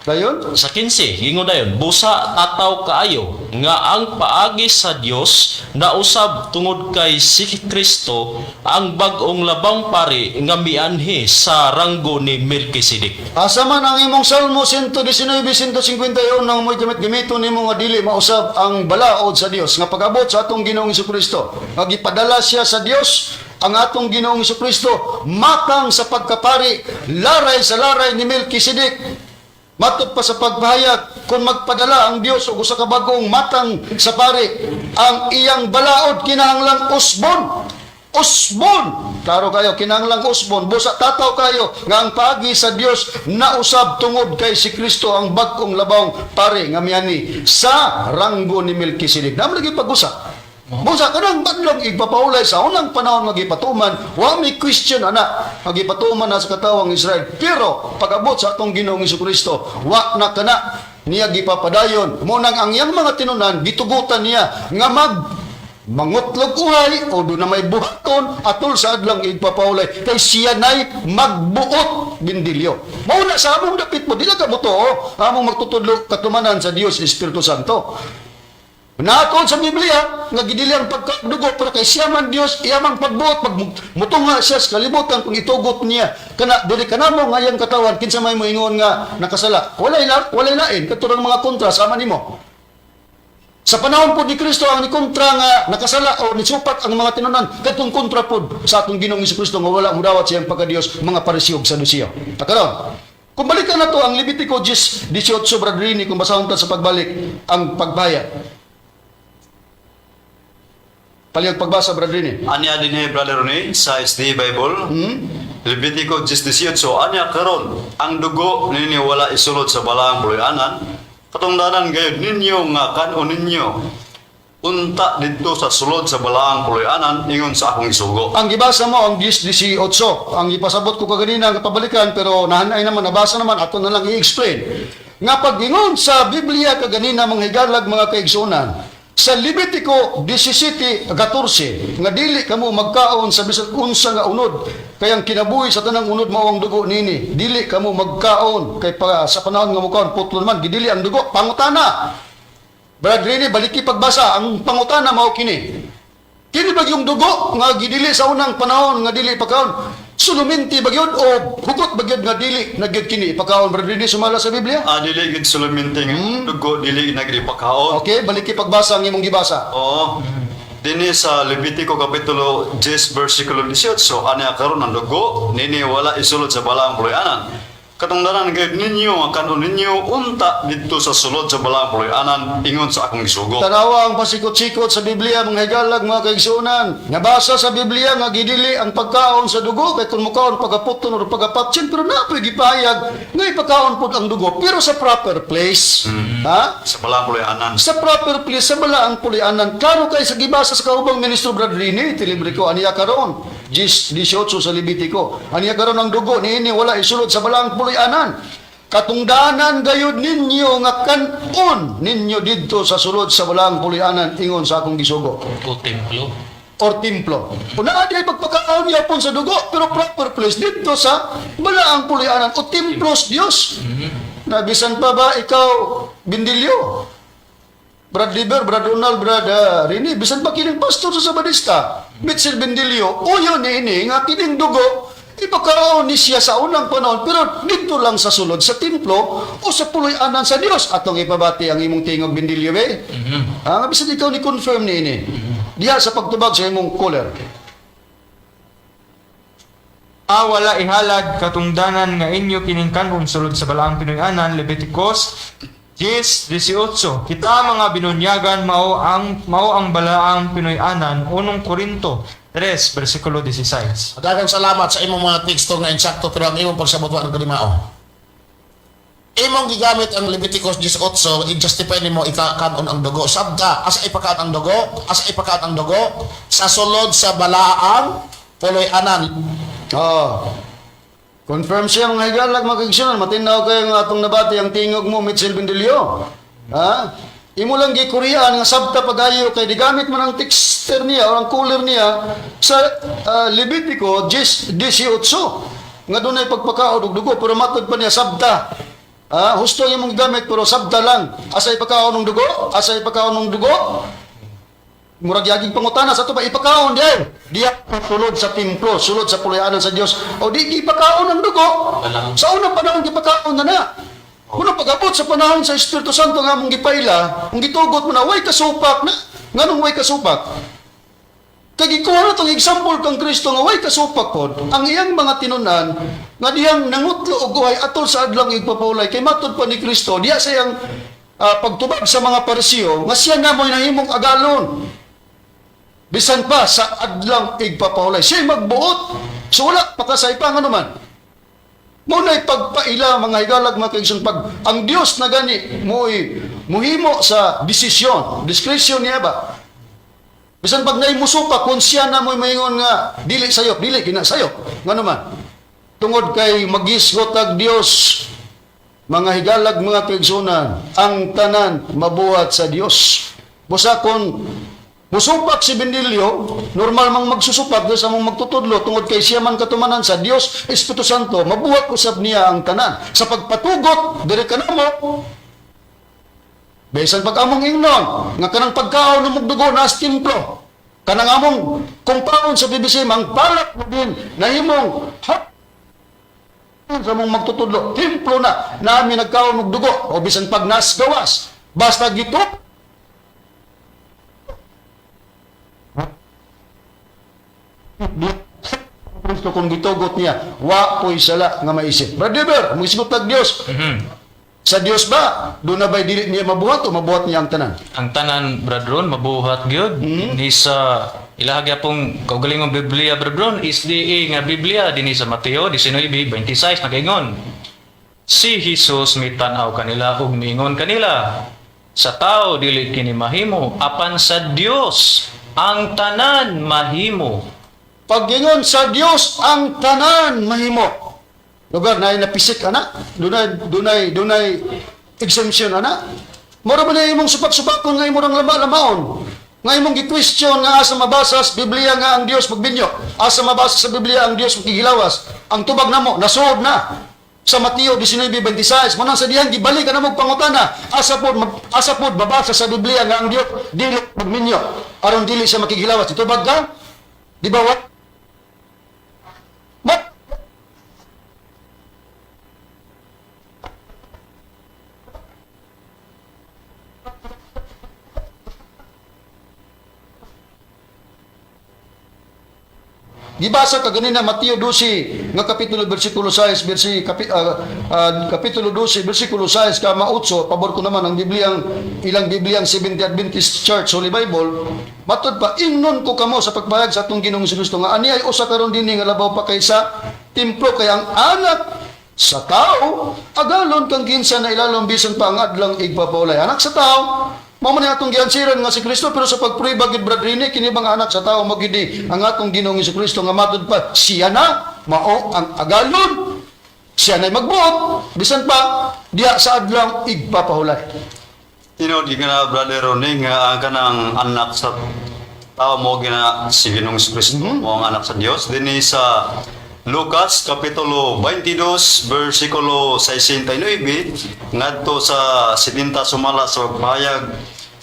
Speaker 2: Dayon?
Speaker 3: Sa 15, ingon dayon, busa tataw kaayo nga ang paagi sa Dios nausab tungod kay si Kristo ang bag-ong labang pari nga mianhi sa ranggo ni Melchizedek.
Speaker 2: Asa man ang imong Salmo 119, 151 nang mo'y gamit-gamiton nimo nga dili mausab ang balaod sa Dios nga pag-abot sa atong Ginoong Kristo, nga gipadala siya sa Dios ang atong Ginoong Kristo matang sa pagkapari, laray sa laray ni Melchizedek. Matod pa sa pagpahayag, kung magpadala ang Dios og usa ka bag-ong matang sa pari, ang iyang balaod kinahanglang usbon. Usbon! Klaro kayo, kinahanglang usbon. Busa tataw kayo nga ang paagi sa Dios nausab tungod kay si Kristo ang bag-ong labawng pari nga miani sa ranggo ni Melchizedek. Namo lagi pag-usap. Busa kanang badlong igpapaulay sa unang panahon nga gipatuman, wa may question ana nga gipatuman na sa katawang Israel. Pero pag-abot sa atong Ginoong Kristo, wa na kana niya gipapadayon. Mo nang ang iyang mga tinunan gitugutan niya nga mangutlog uhay o doon na may buhaton atol sa adlang igpapaulay kay siya nay magbuot, Bindilyo. Mauna sa among dapit mo, dili ka mo to, among magtutudlo katumanan sa Dios Espiritu Santo. Naatol sa Biblia nga gidili ang pagkadugo, pero kay siya man Dios, iya mang pagbuot pag mutunga siya sa kalibutan kung itugot niya kana dili kanamo nga iyang katawan, kinsa may moingon nga nakasala? Walay lain katurang mga kontra sama nimo. Sa panahon po ni Kristo, ang nikontra nga nakasala o nisupak ang mga tinunan, katong kontra pod sa atong Ginoong Kristo nga wala mudawat siyang pagka-Dios, mga Pariseo ug Saduceo. Karon, kung balikan na to ang Levitico 10:18, Brother Rini, kung basahon ta sa pagbalik ang pagbaya. Palihog pagbasa, Brother Rini.
Speaker 5: Anya dinhi, Brother Rene, sa SD Bible. Levitico 10:18, anya karon ang dugo ninyo wala isulod sa balaang puloy-anan. Katungdanan gayud ninyo nga kan-on ninyo unta didto sa sulod sa balaang puloy-anan ingon sa akong isugo.
Speaker 2: Ang gibasa mo ang 10:18. Ang ipasabot ko kaganina ang pabalikan, pero nahanay naman, nabasa naman, ato na lang i-explain. Nga pag-ingon sa Biblia kaganina, mga higalag, mga kaigsunan, sa Levitico 17:14 nga dili kamo magkaon sa bisan unsa nga unod, kay ang kinabuhi sa tanang unod mao ang dugo nini. Dili kamo magkaon kay pa, sa panahon nga mokaon, putlo naman gidili ang dugo. Pangutana, Brad Rene, baliki pagbasa. Ang pangutana mao kini: Kini ba yung dugo nga gidili sa unang panahon nga dili ipakaon? Suluminti ba gyud o hugot ba gyud nga dili na gyud kini ipakaon, Brad Rene, sumala sa Biblia?
Speaker 5: Ah, dili gid suluminti nga dugo, dili na gid ipakaon.
Speaker 2: Okay, baliki pagbasa ang imong gibasa.
Speaker 5: Oo. Dinhi sa Levitico kapitulo 10 versikulo 18, anya karon ang dugo nini wala isulod sa balaang puloy-anan. Katungdanan gayud ninyo nga kan-on ninyo unta didto sa sulod sa balaang puloy-anan ingon sa akong gisugo.
Speaker 2: Tanawa ang pasikot-sikot sa Biblia, mga higalag, mga kaigsunan. Nabasa sa Biblia nga gidili ang pagkaon sa dugo kay kung mukaon pagaputon or pagapatsin, pero napoy gipahayag nga ipakaon pod ang dugo pero sa proper place. Ha?
Speaker 5: Sa balaang puloy-anan.
Speaker 2: Sa proper place, sa balaang pulianan. Klaro kay sa gibasa sa kaubang ministro, Brad Rini, tilibre ko, aniya karon, 18 sa Levitico. Aniya karon ang dugo niini wala isulod sa balaang pulianan. Katungdanan gayud ninyo nga kan-on ninyo didto sa sulod sa balaang pulianan ingon sa akong gisugo.
Speaker 4: O templo.
Speaker 2: Or templo. Kung naa di ay pagpakaon yapon sa dugo, pero proper place didto sa balaang pulianan o templo sa Dios. Nabisan pa ba ikaw, Bindilyo? Brad Liber, Brad Ronald, Brad Rini, bisan pa kining pastor sa Sabadista, Mitchell Bindilyo, uyo ni ini nga kining dugo, ipakaon ni siya sa unang panahon, pero dito lang sa sulod sa templo o sa puloy-anan sa Dios. Atong ipabati ang imong tingog, Bindilyo, be. Ah, nga bisan ikaw ni confirm ni ini. Diha sa pagtubag sa imong caller.
Speaker 8: A wala ihalad, katungdanan nga inyo kining kanon sulod sa balaang Pinoy-anan. Leviticus 10:18, kita mga binunyagan mao ang balaang Pinoy-anan. Unong Korinto 3 versikulo 16.
Speaker 6: Daghang salamat sa imong mga teksto nga insakto, pero ang imong pagsabot wa kalimao. Imong gigamit ang Leviticus 18, i-justify nimo ikaon ang dugo. Sabta, asa ipakaon ang dugo? Asa ipakaon ang dugo? Sa sulod sa balaang puloy-anan.
Speaker 2: Oh. Confirm siya, mga higalag, mga kaigsunan. Matinaw kayo nga atong nabati ang tingog mo, Mitchell Bindilio. Ha? Imo lang gikurian nga sabta pagayo kay digamit man ang texter niya o ang cooler niya sa Levitico 10:18 nga dunay pagpakaon og dugo, pero matod pa niya sabta. Ah, husto ang imong gamit pero sabta lang. Asa ipakaon ng dugo? Asa ipakaon ng dugo? Murag yaging pangutana sa ato pa ipakaon di diya sulod sa templo, sulod sa puluyanan sa Dios. O di ipakaon ang dugo. Sa unang panahon gipakaon na na. Kung pag-abot sa panahon sa Espiritu Santo nga among gipaila, ang gitugot mo na way kasupak na. Nganong way kasupak? Kay gikuha na tong example kang Kristo nga way kasupak pod ang iyang mga tinunan nga diyang nangutlo og uhay atol sa adlong igpapulay, kay matud pa ni Kristo diya sa iyang pagtubag sa mga Pariseo nga siya na mo'y nahimong agalon bisan pa sa adlang igpapahulay siya magbuot. So wala pa ka sa ipa, nga naman mo na'y pagpaila, mga higalag, mga kaigsoon, pag ang Dios na gani mo'y muhimo sa desisyon, discretion niya ba. Bisan pag naay musupak, kung siya na mo'y maingon nga dili sayop, dili kina sayop. Nga naman, tungod kay magisgot ag Dios, mga higalag, mga kaigsunan, ang tanan mabuhat sa Dios. Busa kon musupak si Benilio, normal mang magsusupak doon sa mong magtutudlo tungod kay siya man katumanan sa Dios Espiritu Santo, mabuhat usab niya ang tanan. Sa pagpatugot, diri kanamo, Bisan pag among ingnon nga kanang pagkaon ng dugo nas templo. Kanang among kumpaon sa PBC ang palak mo din nahimong hap sa mong magtutudlo. Templo na nami nagkaon og dugo o bisan pag nas gawas. Basta gitup Kristo kung gitugot niya, wa po'y sala nga maisip. Brother Bear, muisgot tag Dios. Sa Dios ba, doon na ba'y dili niya mabuhat o mabuhat niya ang tanan?
Speaker 4: Ang tanan, Brad Ron, mabuhat gyud. Ni sa ilaha gyapong kaugalingong Biblia, Brad Ron, SDA nga Biblia dinhi sa Mateo 19:26 nagaingon. Si Jesus mitan-aw kanila ug miingon kanila, sa tao dili kini mahimo, apan sa Dios ang tanan mahimo.
Speaker 2: Pag-ingon sa Dios ang tanan mahimo. Lugar na napisik ana, dunay exemption ana. Mura ba na imong supak-supakon nga imong lama-lamaon? Nga imong gi-question nga asa mabasa sa Biblia nga ang Dios magbinyo, asa mabasa sa Biblia ang Dios makigilawas. Ang tubag namo nasuod na sa Mateo 19:26 mo nang sa diyang gibalik ka na mo pangutana asa pod mabasa sa Biblia nga ang Dios dili magminyo aron dili siya makigilawas. Itubag ka? Di ba wa? Ma- Gibasa ka ganina Mateo 12 nga kapitulo bersikulo 6 kapitulo 12 bersikulo 6 kama 8. Pabor ko naman ang Bibliang ilang Bibliang Seventh Adventist Church Holy Bible. Matud pa, ingnon ko kamo sa pagpahayag sa atong Ginoong Kristo nga ani ay usa karon dinhi nga labaw pa kaysa templo, kay ang anak sa tao agalon kang kinsa na ilalom bisan pa ang adlang igpapaulay. Anak sa tao mao man atong giansiran nga si Kristo, pero sa pagprueba gid, Brad Rene, kini bang anak sa tao magidi ang atong Ginoong Kristo nga matud pa siya na mao ang agalon, siya na magbuot bisan pa diha sa adlang igpapahulay.
Speaker 5: Tinuod gyud na, Brother Ronnie, nga ang kanang anak sa tao mo gina si Ginoong Kristo, mo ang anak sa Dios dinhi sa Lucas kapitulo 22 bersikulo 69 ngadto sa 70 sumala sa pagpahayag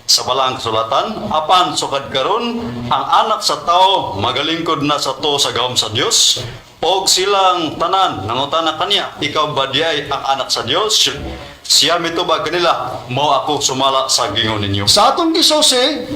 Speaker 5: sa Balaang Kasulatan, apan sukad karon ang anak sa tao magalingkod na sa to sa gahom sa Dios. Og silang tanan nangutana kaniya, ikaw ba diay ang anak sa Dios? Siya mitubag kanila, mao ako sumala sa gingon ninyo.
Speaker 2: Sa atong gisose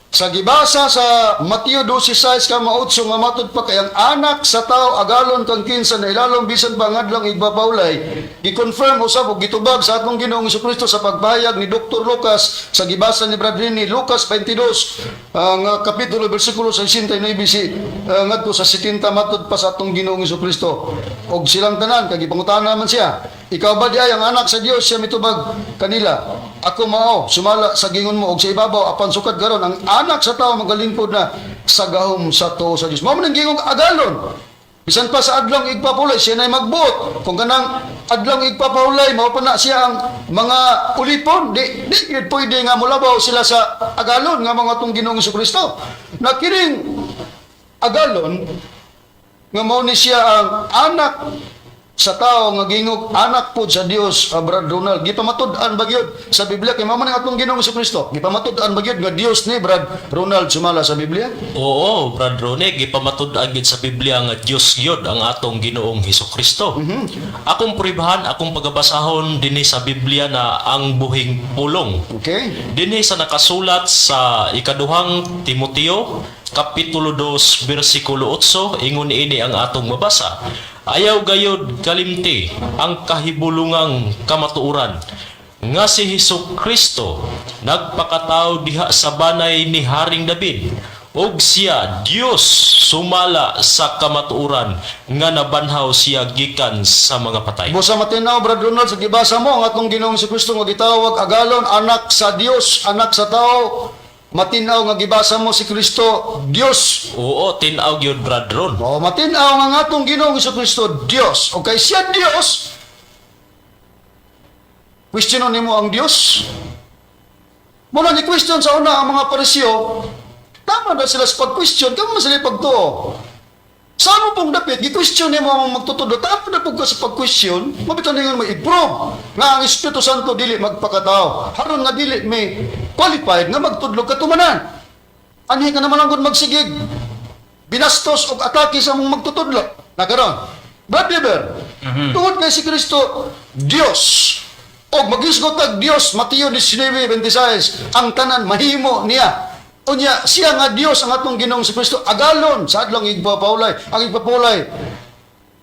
Speaker 2: sa gibasa sa Mateo 12:6 kama 8 nga matud pa kay ang anak sa tao agalon kang kinsa na ilalom bisan pa ang adlang igpapahulay, gi-confirm usab og gitubag sa atong Ginoong Kristo sa pagpahayag ni Dr. Lucas sa gibasa ni Brad Rini, Lucas 22 nga kapitulo bersikulo 69 si ngadto sa 70, matud pa sa atong Ginoong Kristo, og silang tanan kay gipangutana man siya, ikaw ba di ay ang anak sa Dios? Siya mitubag kanila, ako mao sumala sa gingon mo. Og sa ibabaw, apan sukad karon ang anak sa tao magalingkod na sa gahom sa tuo sa Dios. Mao man ang gingong agalon bisan pa sa adlong igpapulay, siya na'y magbuot. Kung kanang adlong igpapahulay mao pa na siya ang mga ulipon, di di gyud pwede nga molabaw sila sa agalon nga mga atong Ginoong Kristo. Na kining agalon nga mao ni siya ang anak sa tao nga gingog anak pod sa Dios, Brad Ronald, gipamatud-an ba gyud sa Biblia kay mao man ang atong Ginoong Kristo? Gipamatud-an ba gyud nga Dios ni, Brad Ronald, sumala sa Biblia?
Speaker 3: Oo, Brad Rone, gipamatud-an gid sa Biblia nga Dios gyud ang atong Ginoong Hesukristo. Akong pruibahan, akong pagabasahon dinhi sa Biblia na ang buhing pulong.
Speaker 2: Okay.
Speaker 3: Dinhi sa nakasulat sa ikaduhang Timoteo kapitulo 2 bersikulo 8, ingon ini ang atong mabasa. Ayaw gayod kalimti ang kahibulungang kamatuoran nga si Hesus Kristo nagpakatao diha sa banay ni Haring David ug siya Dios sumala sa kamatuoran nga nabanhaw siya gikan sa mga patay.
Speaker 2: Busa matinaw, Brad Ronald, sa gibasa mo ang atong Ginoong Kristo nga gitawag agalon, anak sa Dios, anak sa tao. Matinaw nga gibasa mo si Kristo Dios?
Speaker 3: Oo, tin-aw gyud, Brad Ron.
Speaker 2: O matinaw nga ang atong Ginoong Kristo Dios. Okay, siya Dios. Question nimo ang Dios? Muna ni question sa una ang mga Pariseo, tama na sila sa pag-question, kamo man sila pagtuo. Sa amo pong dapit, gi-question nimo ang magtutudlo. Tama na pud ka sa pag-question, mabito ningon mo i-prove nga ang Espiritu Santo dili magpakatao. Haron nga dili may qualified nga magtudlo katumanan. Anhi ka naman ang gud magsigig binastos og atake sa mong magtutudlo. Nakaron. Brad Weber, tungod kay si Kristo, Dios, og magisgot ag Dios, Mateo 19:26, ang tanan mahimo niya. Unya, siya nga Dios ang atong Ginoong si Kristo, agalon sa adlong igpapaulay. Ang igpapaulay,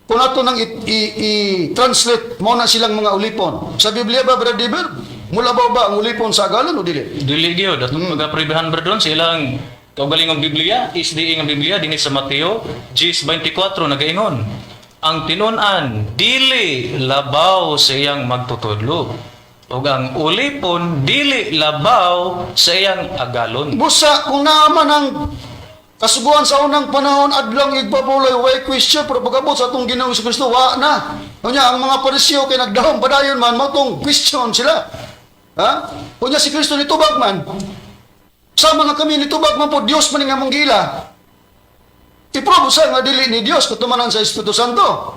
Speaker 2: kung ato nang i-translate mo na silang mga ulipon. Sa Biblia ba, Brad Weber? Mulabaw ba ang ulipon sa agalon o dili?
Speaker 4: Dili gyud atong pagapribahan, Brad Ron, sa ilang kaugalingong Biblia, SDA nga Biblia dinhi sa Mateo 10:24 nagaingon. Ang tinun-an dili labaw sa iyang magtutudlo ug ang ulipon dili labaw sa iyang agalon.
Speaker 2: Busa, kung naaman ang kasuguan sa unang panahon, adlong igpapulay, way question, pero pagabot sa atong Ginoong Kristo, wa na. Unya, ang mga Pariseo kay nagdahom padayon man, mao question sila. Ha? Unya si Kristo nitubag man. Sa mga kami nitubag man po, Dios man nga mong gila. I-prove sa nga dili ni Dios katumanan sa Espiritu Santo.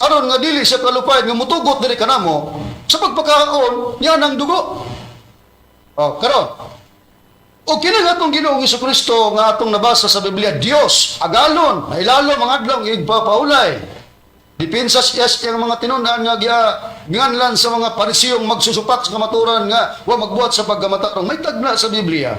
Speaker 2: Aron nga dili siya qualified nga mutugot diri kanamo sa pagpakaon niya ng dugo. Oh, karon. O kini nga atong Ginoong Kristo nga atong nabasa sa Biblia, Dios, agalon, nailalom ang adlaw igpapaulay. Depensa siya iyang mga tinun-an nga giya nganlan sa mga Parisiyong magsusupak sa kamaturan nga wa magbuhat sa pagkamatarong. May tagna sa Biblia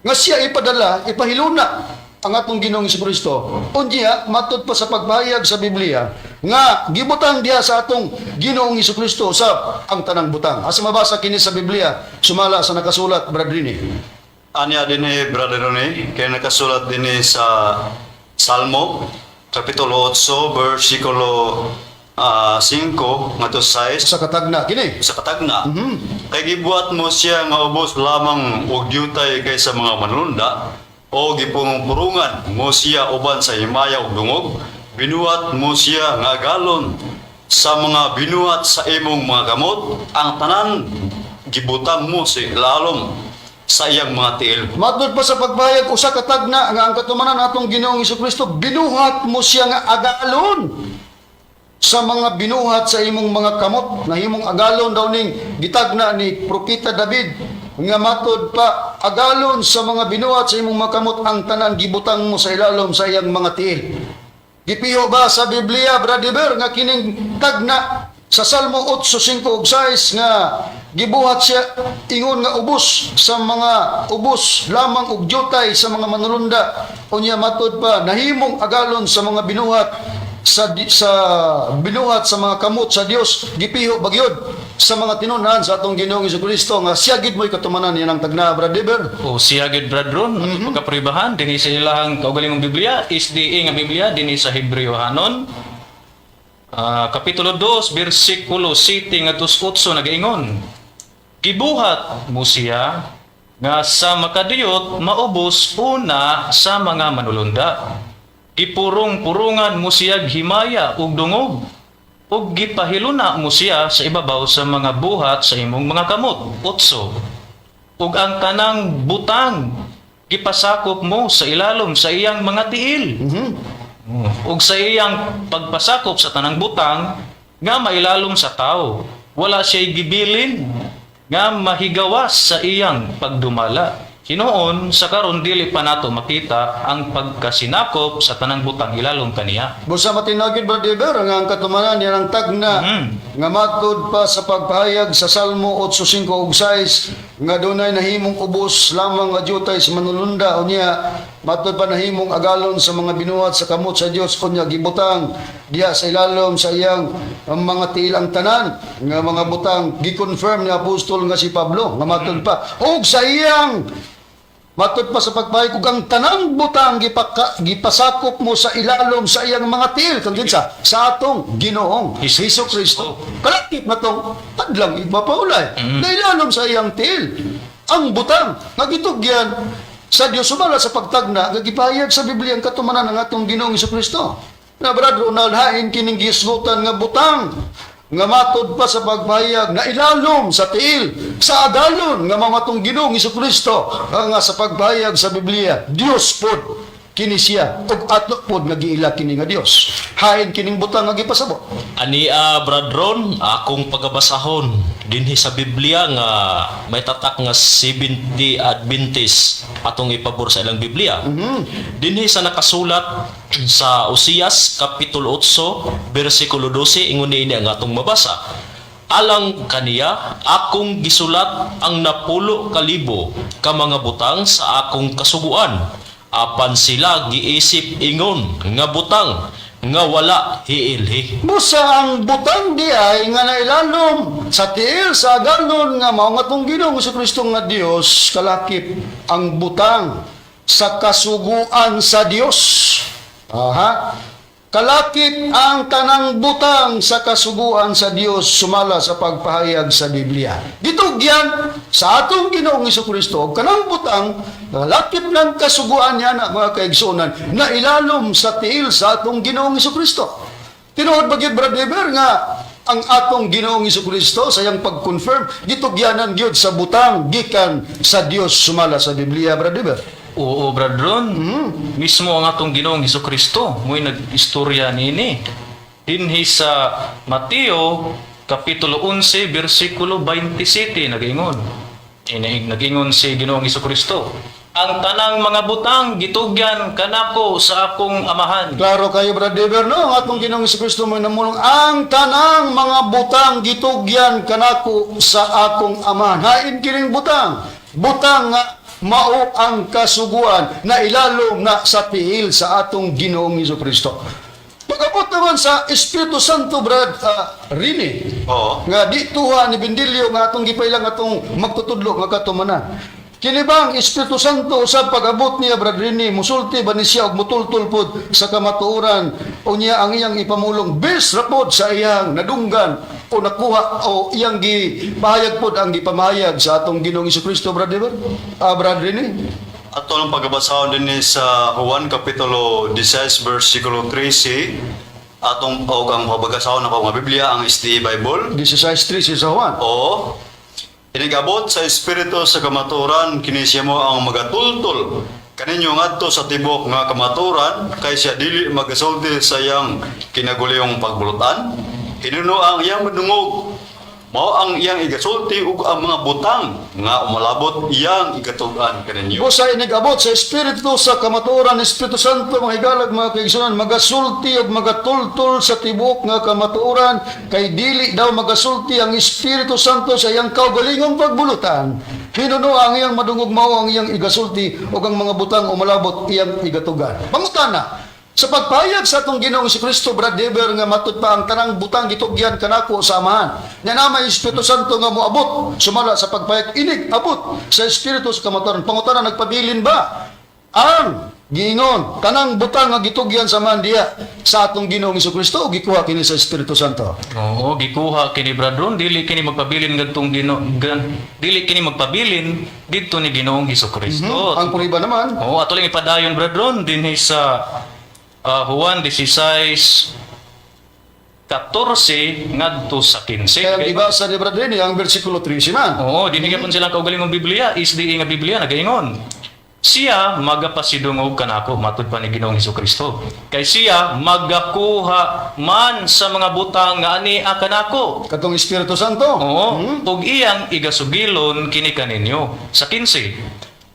Speaker 2: nga siya ipadala, ipahiluna ang atong Ginoong Kristo. Unya, matud pa sa pagpahayag sa Biblia nga gibutang diha sa atong Ginoong Kristo sa ang tanang butang. Asa mabasa kini sa Biblia sumala sa nakasulat, Brad Rini?
Speaker 5: Anya dinhi, Brother Ronnie, kay nakasulat dinhi sa Salmo kapitulo 8 versikulo 5 ngadto 6
Speaker 2: Sa katagna kini.
Speaker 5: Sa katagna. Kay gibuhat mo siya nga ubos lamang og diutay kaysa mga manulunda o gipurong-purungan mo siya uban sa himaya ug dungog. Binuhat mo siya nga agalon sa mga binuhat sa imong mga kamot. Ang tanan gibutang mo sa ilalom sa iyang mga tiil.
Speaker 2: Matod pa sa pagpahayag usa ka tagna nga ang katumanan atong Ginoong Kristo, binuhat mo siya nga agalon sa mga binuhat sa imong mga kamot. Nahimong agalon daw ning gitagna ni Propeta David nga matod pa agalon sa mga binuhat sa imong mga kamot, ang tanan gibutang mo sa ilalom sa iyang mga tiil. Gipiho ba sa Biblia, Brother Ber, nga kining tagna sa Salmo 8:5 ug 6 nga gibuhat siya ingon nga ubos sa mga ubos lamang og diutay sa mga manulunda, unya matod pa nahimong agalon sa mga binuhat sa binuhat sa mga kamot sa Dios, gipiho bagyod sa mga tinun-an sa atong Ginoong Kristo nga siya gid mo'y katumanan yan ang tagna, Brother Ber?
Speaker 4: O siya gyud, Brad Ron, atong pagkapribahan dinhi sa ilahang kaugalingong Biblia, SDA nga Biblia dinhi sa Hebreohanon kapitulo 2 bersikulo 7 ngadto 8 nagaingon. Gibuhat mo siya nga sa makadiyot maubos una sa mga manulunda. Gipurong-purungan mo siya himaya ug dungog ug gipahiluna mo siya sa ibabaw sa mga buhat sa imong mga kamot. 8. Ug ang tanang butang gipasakop mo sa ilalom sa iyang mga tiil. Ug sa iyang pagpasakop sa tanang butang nga mailalom sa tao, wala siya'y gibilin nga mahigawas sa iyang pagdumala. Hinuon sa karon dili pa nato makita ang pagkasinakop sa tanang butang ilalom kaniya.
Speaker 2: Busa matinagid, Brother Ber, nga ang katumanan yan ang tagna nga matud pa sa pagpahayag sa Salmo 8:5 ug 6 nga dunay nahimong ubos lamang nga diutay sa manulunda, unya matud pa nahimong agalon sa mga binuhat sa kamot sa Dios, unya gibutang diha sa ilalom sa iyang ang mga tiil ang tanan nga mga butang, gi-confirm ni apostol nga si Pablo nga matud pa ug sa iyang matud pa sa pagpahayag ug ang tanang butang gipasakop mo sa ilalom sa iyang mga tiil, kang kinsa? Sa atong Ginoong Hesus Kristo. Kalakip na tong tadlang igpapaulay. Na ilalom sa iyang tiil ang butang nga gitugyan sa Dios sumala sa pagtagna nga gipahayag sa Biblia ang katumanan ng atong Ginoong Hesus Kristo. Na Brad Ronald, hain kining gisgutan nga butang nga matod pa sa pagpahayag na ilalom sa tiil sa agalon nga mga atong Ginoong Kristo nga sa pagpahayag sa Biblia Dios pod? Kini siya ug ato pod nga giila kini nga Dios. Hain kining butang nga gipasabot?
Speaker 3: Ania, Brad Ron, akong pagabasahon dinhi sa Biblia nga may tatak nga Seventh-day Adventist atong ipabor sa ilang Biblia. Dinhi sa nakasulat sa Osias kapitulo 8 bersikulo 12, ingon niini ang atong mabasa. "Alang kaniya akong gisulat ang 10,000 ka mga butang sa akong kasuguan, apan sila giisip ingon nga butang nga wala hiilhi."
Speaker 2: Busa ang butang di ay nga nailalom sa tiil sa agalon nga mao nga atong Ginoong Kristo nga Dios, kalakip ang butang sa kasuguan sa Dios. Aha. Kalakip ang tanang butang sa kasuguan sa Dios sumala sa pagpahayag sa Biblia. Gitugyan sa atong Ginoong Kristo og kanang butang kalakip ng kasuguan niya na, mga kaigsuonan, na ilalom sa tiil sa atong Ginoong Kristo. Tinuod ba gyud, Brother Eber, nga ang atong Ginoong Kristo sa iyang pag-confirm gitugyanan gyud sa butang gikan sa Dios sumala sa Biblia, Brother Eber?
Speaker 4: Oo, Brad Ron. Mismo ang atong Ginoong Kristo mo'y nag-istorya niini. Dinhi sa Mateo kapitulo 11 bersikulo 27 nagaingon. Inaig nagingon si Ginoong Kristo: "Ang tanang mga butang gitugyan kanako sa akong Amahan."
Speaker 2: Klaro kayo, Brother Eber, no? Ang atong Ginoong Kristo mo namulong, "Ang tanang mga butang gitugyan kanako sa akong Amahan." Hain kining butang? Butang nga mao ang kasuguan na ilalom na sa tiil sa atong Ginoong Kristo. Pag-abot naman sa Espiritu Santo, Brad Rini, nga di tuha ni Bendilio nga atong gipailang atong magtutudlo nga katumanan. Kini bang Espiritu Santo sa pag-abot niya, Brad Rini, musulti ba ni siya og mutultol pod sa kamatuoran o niya ang iyang ipamulong bes ra pod sa iyang nadunggan o nakuha o iyang gipahayag pod ang gipamahayag sa atong Ginoong Kristo, Brad Eber? Brad Rini?
Speaker 5: Ato lang pagabasahon din sa Juan Kapitulo 16 versikulo 13, atong og ang pabagasahon ako nga Biblia ang SDA Bible.
Speaker 2: 16:3 sa Juan.
Speaker 5: Oo. "Inigabot sa Espiritu sa kamaturan, kini siya mo ang magatultol kaninyo ngadto sa tibok nga kamaturan, kay siya dili magasulti sa iyang kinaguliyong pagbulutan. Hinuno ang iyang madungog, mao ang iyang igasulti, ug ang mga butang nga umalabot iyang igatug-an kaninyo."
Speaker 2: Busa inigabot sa Espiritu sa kamatuoran, Espiritu Santo, mga higalag, mga kaigsunan, magasulti ug magatultol sa tibuok nga kamatuoran, kay dili daw magasulti ang Espiritu Santo sa iyang kaugalingong pagbulutan. Hinuno ang iyang madungog, mao ang iyang igasulti, ug ang mga butang umalabot iyang igatugan. Pangutana, sa pagpahayag sa atong Ginoong si Kristo, Brad Dever, nga matud pa ang tanang butang gitugyan kanako sa Amahan. Nya na may Espiritu Santo nga moabot sumala sa pagpahayag inig abot sa Espiritu sa kamatuoran. Pangutana, nagpabilin ba ang giingon tanang butang nga gitugyan sa Amahan diya sa atong Ginoong Kristo o gikuha kini sa Espiritu Santo?
Speaker 4: Oo, gikuha kini, Brad Ron, dili kini magpabilin ngadtong Ginoo dili kini magpabilin didto ni Ginoong Kristo.
Speaker 2: Ang puriba naman.
Speaker 4: Oo, ato lang ipadayon, Brad Ron, dinhi sa Juan 16:14 ngadto sa 15.
Speaker 2: Kaya ang gibasa ni Brad Renny ang versikulo 13 man.
Speaker 4: Oo, dinhi gyapon silang kaugalingong Biblia, SDA nga Biblia nagaingon. "Siya magapasidungog kanako," matud pa ni Ginoong Kristo. "Kay siya magakuha man sa mga butang nga ani kanako."
Speaker 2: Katong Espiritu Santo.
Speaker 4: Oo, ug iyang igasugilon kini kaninyo. Sa 15,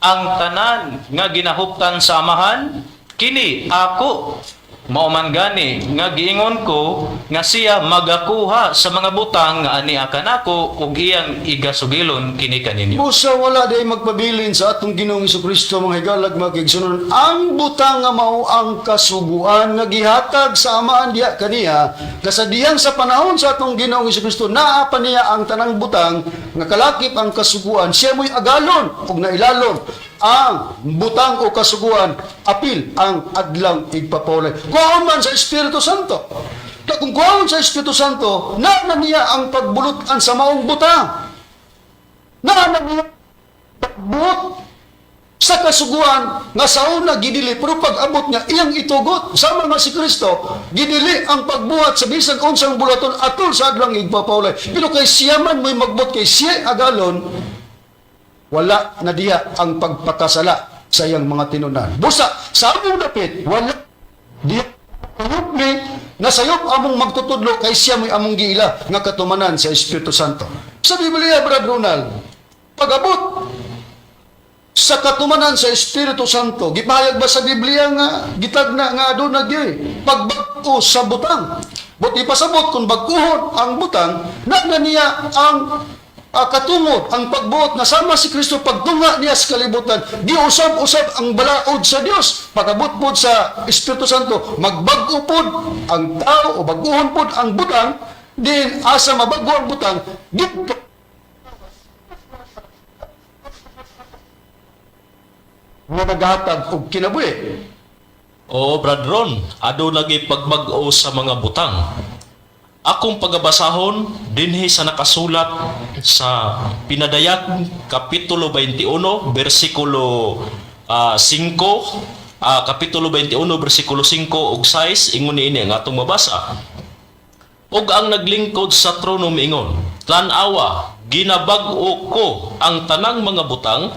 Speaker 4: "Ang tanan nga ginahuptan sa Amahan, kini ako. Mao man gani nga giingon ko nga siya magakuha sa mga butang nga ani kanako ug iyang igasugilon kini kaninyo."
Speaker 2: Busa wala day magpabilin sa atong Ginoong Kristo, mga higalag, mga kaigsunan, ang butang nga mao ang kasuguan nga gihatag sa Amaan diha kaniya, kasadiyang sa panahon sa atong Ginoong Kristo naa pa niya ang tanang butang nga kalakip ang kasuguan, siya mo'y agalon ug nailalom ang butang o kasuguan apil ang adlang igpapawalay. Kuhaon man sa Espiritu Santo. Kung kuhaon sa Espiritu Santo, naa na niya ang pagbulutan sa maong butang. Naa na niya pagbuot sa kasuguan nga sa una gidili pero pag abot niya iyang itugot, sama nga si Kristo gidili ang pagbuhat sa bisan unsang bulaton atol sa adlang igpapawalay, pero kay siya man mo'y magbot, kay siya agalon, wala na diya ang pagpakasala. sa iyang mga tinunan. Busa, sa among dapit, wala di ni nasayop among magtutudlo kay siya may among giila nga katumanan sa Espiritu Santo. Sa Biblia, Brad Ronald, pag-abot sa katumanan sa Espiritu Santo, gipahayag ba sa Biblia nga gitagna nga aduna gyud pagbag-o sa butang? But ipasabot kung bag-uhon ang butang, na na niya ang katungod, ang pagbuot nga sama si Kristo pagtunga niya sa kalibutan, giusab-usab ang balaod sa Dios. Pag-abot pod sa Espiritu Santo, magbag-o pod ang tao o bag-uhon pod ang butang, din asa mabago ang butang, dito nga naghatag og kinabuhi.
Speaker 3: Oo, Brad Ron, aduna lagi pagbag-o sa mga butang. Akong pagabasahon dinhi sa nakasulat sa Pinadayag Kapitulo 21 bersikulo 5, Kapitulo 21 bersikulo 5 ug 6, ingon niini ang atong mabasa. "Ug ang naglingkod sa trono miingon, 'Tan-awa, ginabag-o ko ang tanang mga butang.'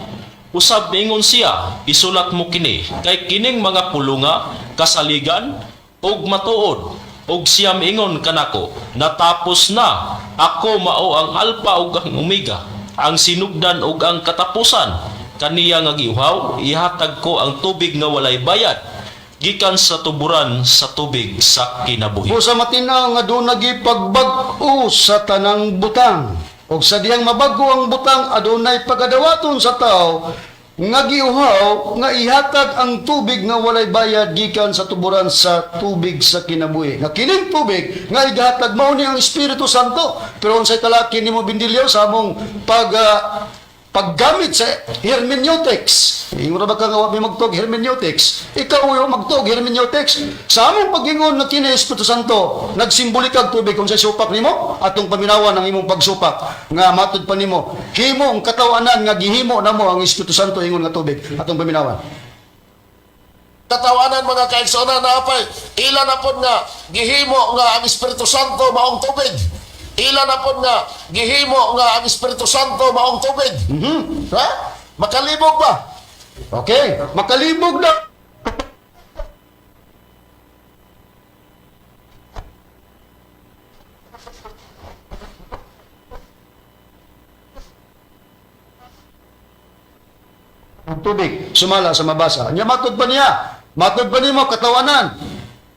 Speaker 3: Usab miingon siya, 'Isulat mo kini, kay kining mga pulunga kasaligan ug matuod.' Ug siya miingon kanako, 'Natapos na. Ako mao ang Alpha ug ang Omega, ang sinugdan ug ang katapusan. Kaniya nga giuhaw, ihatag ko ang tubig nga walay bayad gikan sa tuburan sa tubig sa kinabuhi."
Speaker 2: Busa matinaw nga doon pagbag-o sa tanang butang. Og sa diyang mabago ang butang, adunay pagadawaton sa tao nga giuhaw nga ihatag ang tubig nga walay bayad gikan sa tuburan sa tubig sa kinabuhi. Nga kining tubig nga igatag mao ni ang Espiritu Santo. Pero unsay talaki nimo, Bindilyo, sa among paggamit sa hermeneutics? Ingon ra ba ka nga wa mi magtuog hermeneutics? Ikaw yung magtuog hermeneutics. Sa among pag-ingon nga kini Espiritu Santo, nagsimbolikag tubig kung sa supak nimo, atong paminawan ang imong pagsupak nga matud pa nimo. Himo ang katawanan nga gihimo namo ang Espiritu Santo ingon nga tubig. Atong paminawan.
Speaker 6: Katawanan, mga kaigsoona, naapay ila na pod nga gihimo nga ang Espiritu Santo maong tubig. Ila na pod nga gihimo nga ang Espiritu Santo maong tubig. Ha? Makalibog ba?
Speaker 2: Okay, makalibog na. Ang tubig sumala sa mabasa. Nya matud pa niya. Matud pa nimo katawanan.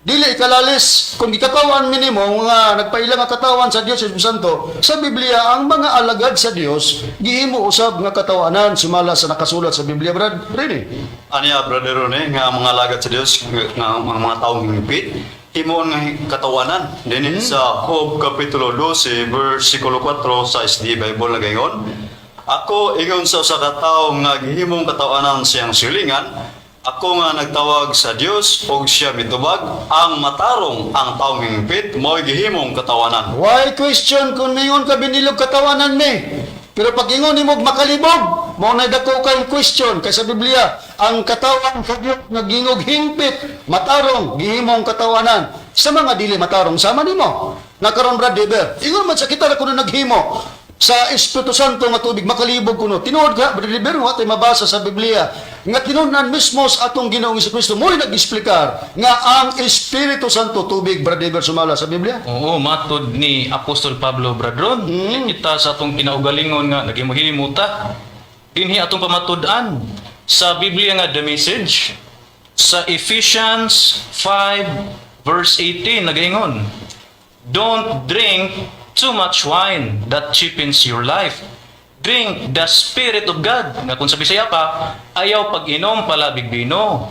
Speaker 2: Dili ikalalis kung gikatawan minimo nga nagpaila nga katawan sa Dios Espiritu Santo sa Biblia. Ang mga alagad sa Dios gihimo usab nga katawanan sumala sa nakasulat sa Biblia, Brad Rene.
Speaker 5: Aniya, Brother Rone, nga ang mga alagad sa Dios nga ang mga taong hingpit himuon nga katawanan dinhi sa Job kapitulo 12 versikulo 4 sa SDA Bible nagaingon, "Ako ingon sa usa ka tawo nga gihimong katawanan siyang silingan, ako nga nagtawag sa Dios ug siya mitubag, ang matarong, ang taong hingpit mao'y gihimong katawanan."
Speaker 2: Why question kung mingon ka binilog katawanan ni? Pero pag ingon nimo makalibog, mao na dako kay question kay sa Biblia ang katawan sa Dios nga gingog hingpit, matarong, gihimong katawanan sa mga dili matarong sama nimo. Nakaron, Brad Deber, ingon man sa kita ra kuno naghimo sa Espiritu Santo nga tubig makalibog kuno. Tinuod ka, Brad Deber, wa tay mabasa sa Biblia nga tinun-an mismo sa atong Ginoong Kristo mo nag-explicar nga ang Espiritu Santo tubig, Brad Deber, sumala sa Biblia.
Speaker 4: Oo, matod ni Apostol Pablo, Brad Ron. Kita sa atong kinaugalingon nga naghimuhimo ta. Dinhi atong pamatud-an sa Biblia nga The Message sa Ephesians 5 verse 18 nagaingon, "Don't drink too much wine that cheapens your life. Drink the Spirit of God." Nga kung sa Bisaya pa, ayaw pag-inom palabig bino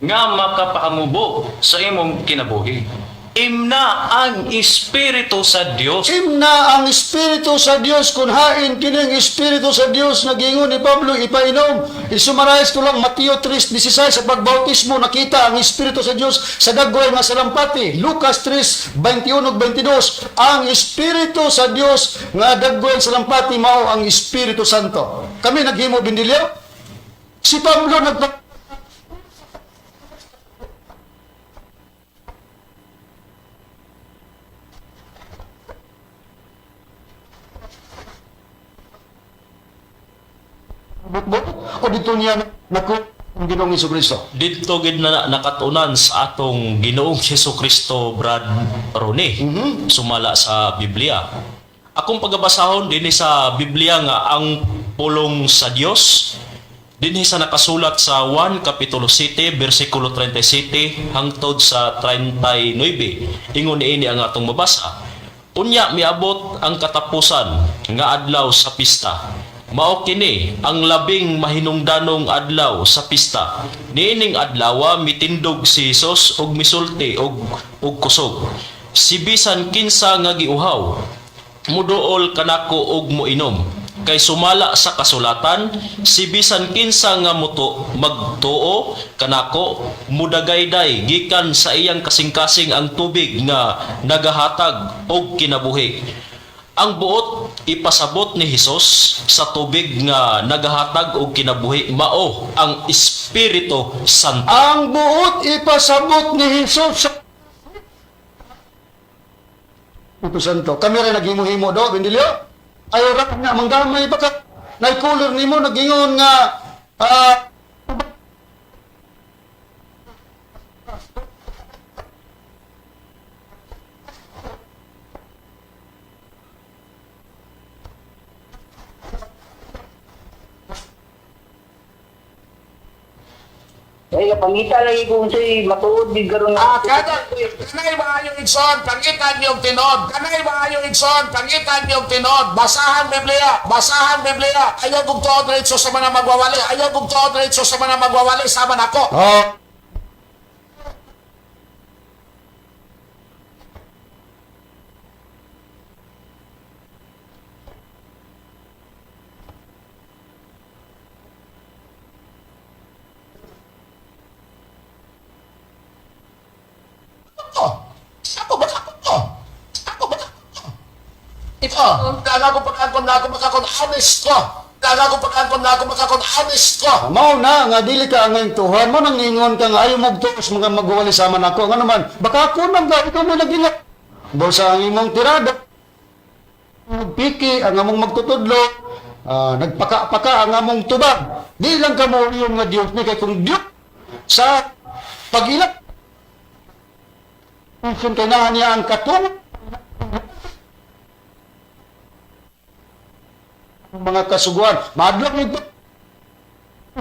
Speaker 4: nga makapahamubo sa imong kinabuhi. Imna ang Espiritu sa Dios.
Speaker 2: Imna ang Espiritu sa Dios kung hain kining Espiritu sa Dios nagingon ni Pablo ipainom. I-summarize ko lang Mateo 3:16, sa pagbautismo nakita ang Espiritu sa Dios sa dagway nga salampati. Lucas 3:21 ug 22, ang Espiritu sa Dios nga dagway salampati mao ang Espiritu Santo. Kami naghimo, Bindilyo? Si Pablo nag o dito niya naku Ginoong Kristo.
Speaker 3: Didto gid na nakatunan sa atong Ginoong Hesus Kristo, Brad Rone, sumala sa Biblia. Akong pagabasahon dinhi sa Biblia nga ang pulong sa Dios dinhi sa nakasulat sa 1 Kapitulo 7 bersikulo 37 hangtod sa 39. Ingon niini ang atong mabasa. Unya miabot ang katapusan nga adlaw sa pista. Mao kini ang labing mahinungdanong adlaw sa pista. Niining adlawa mitindog si Jesus og misulti og kusog. Si bisan kinsa nga giuhaw, muduol kanako og moinom. Kay sumala sa kasulatan, si bisan kinsa nga muto magtuo kanako, mudagayday gikan sa iyang kasing-kasing ang tubig nga nagahatag og kinabuhi. Ang buot ipasabot ni Hesus sa tubig nga nagahatag og kinabuhi mao ang Espiritu Santo.
Speaker 2: Ang buot ipasabot ni Jesus sa Espiritu Santo. Kami rin naghimo-himo do, Bendilio. Ayaw ra nga manggamay pa ka. Naikulor nimo nagingon nga
Speaker 9: Ay, pangita lagi kung unsay matuod gid karon
Speaker 6: Ah, kanay maayo igsoon, pangitan niyong tinuod. Kanay maayo igsoon, pangitan niyong tinuod. Basahan Biblia, basahan Biblia. Ayaw kong tuod diretso sa mga magwawali. Ayaw kong tuod diretso sa mga magwawali sama nako.
Speaker 2: Oh.
Speaker 6: Oh, ako ba ako? Oh, ako ba ako? Ito, gaga ko pagkakon na ako makakon honest ko. Gaga ko pagkakon na ako makakon honest ko.
Speaker 2: Mao na nga dili ka angay tuhan mo nang ingon ka nga ayaw mogtuos mga magwawali sama nako nga naman baka ako nang ga ikaw mo nagila. Bosa ang imong tirada. Nagpiki ang among magtutudlo, nagpaka-paka ang among tubag. Di lang kamo iyon nga Dios ni kay kung Dios sa pag-ilak kung kailangan niya ang katong mga kasuguan. Madlok nito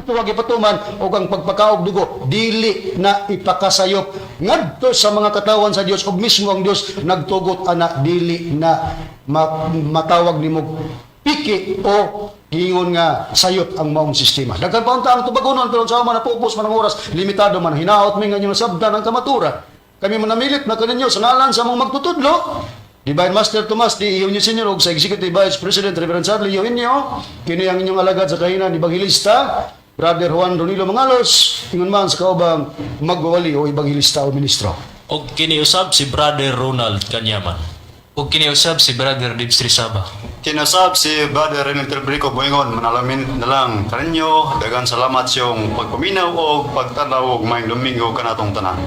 Speaker 2: tuwag ipatuman og ang pagpakaog dugo dili na ipakasayop ngadto sa mga katawan sa Dios ug mismo ang Dios nagtugot ana dili na matawag nimo piki o hingon nga sayop ang maong sistema. Daghan pa unta ang tubagonon pero sa man napupos man ang oras, limitado man hinaot mi nga inyong nasabdan ang kamaturan. Kami manamilit na kaninyo sa ngalan sa among magtutudlo. Divine Master Tomas D. Eugenio Senior ug sa Executive Vice President Reverend Charlie Eugenio, kini ang inyong alagad sa kahinan Evangelista Brother Juan Ronilo Mangalos, ingon man sa kaubang magwawali o ebanghilista o ministro.
Speaker 3: Og kiniusab si Brother Ronald Kanyaman.
Speaker 4: Ug kiniusab si Brother Dibs Rizaba.
Speaker 5: Kinasab si Brother Renel Telbrico Boingon, manalamin na lang kaninyo. Daghang salamat sa iyong pagpaminaw o pagtanaw og maayong Domingo kanatong tanan.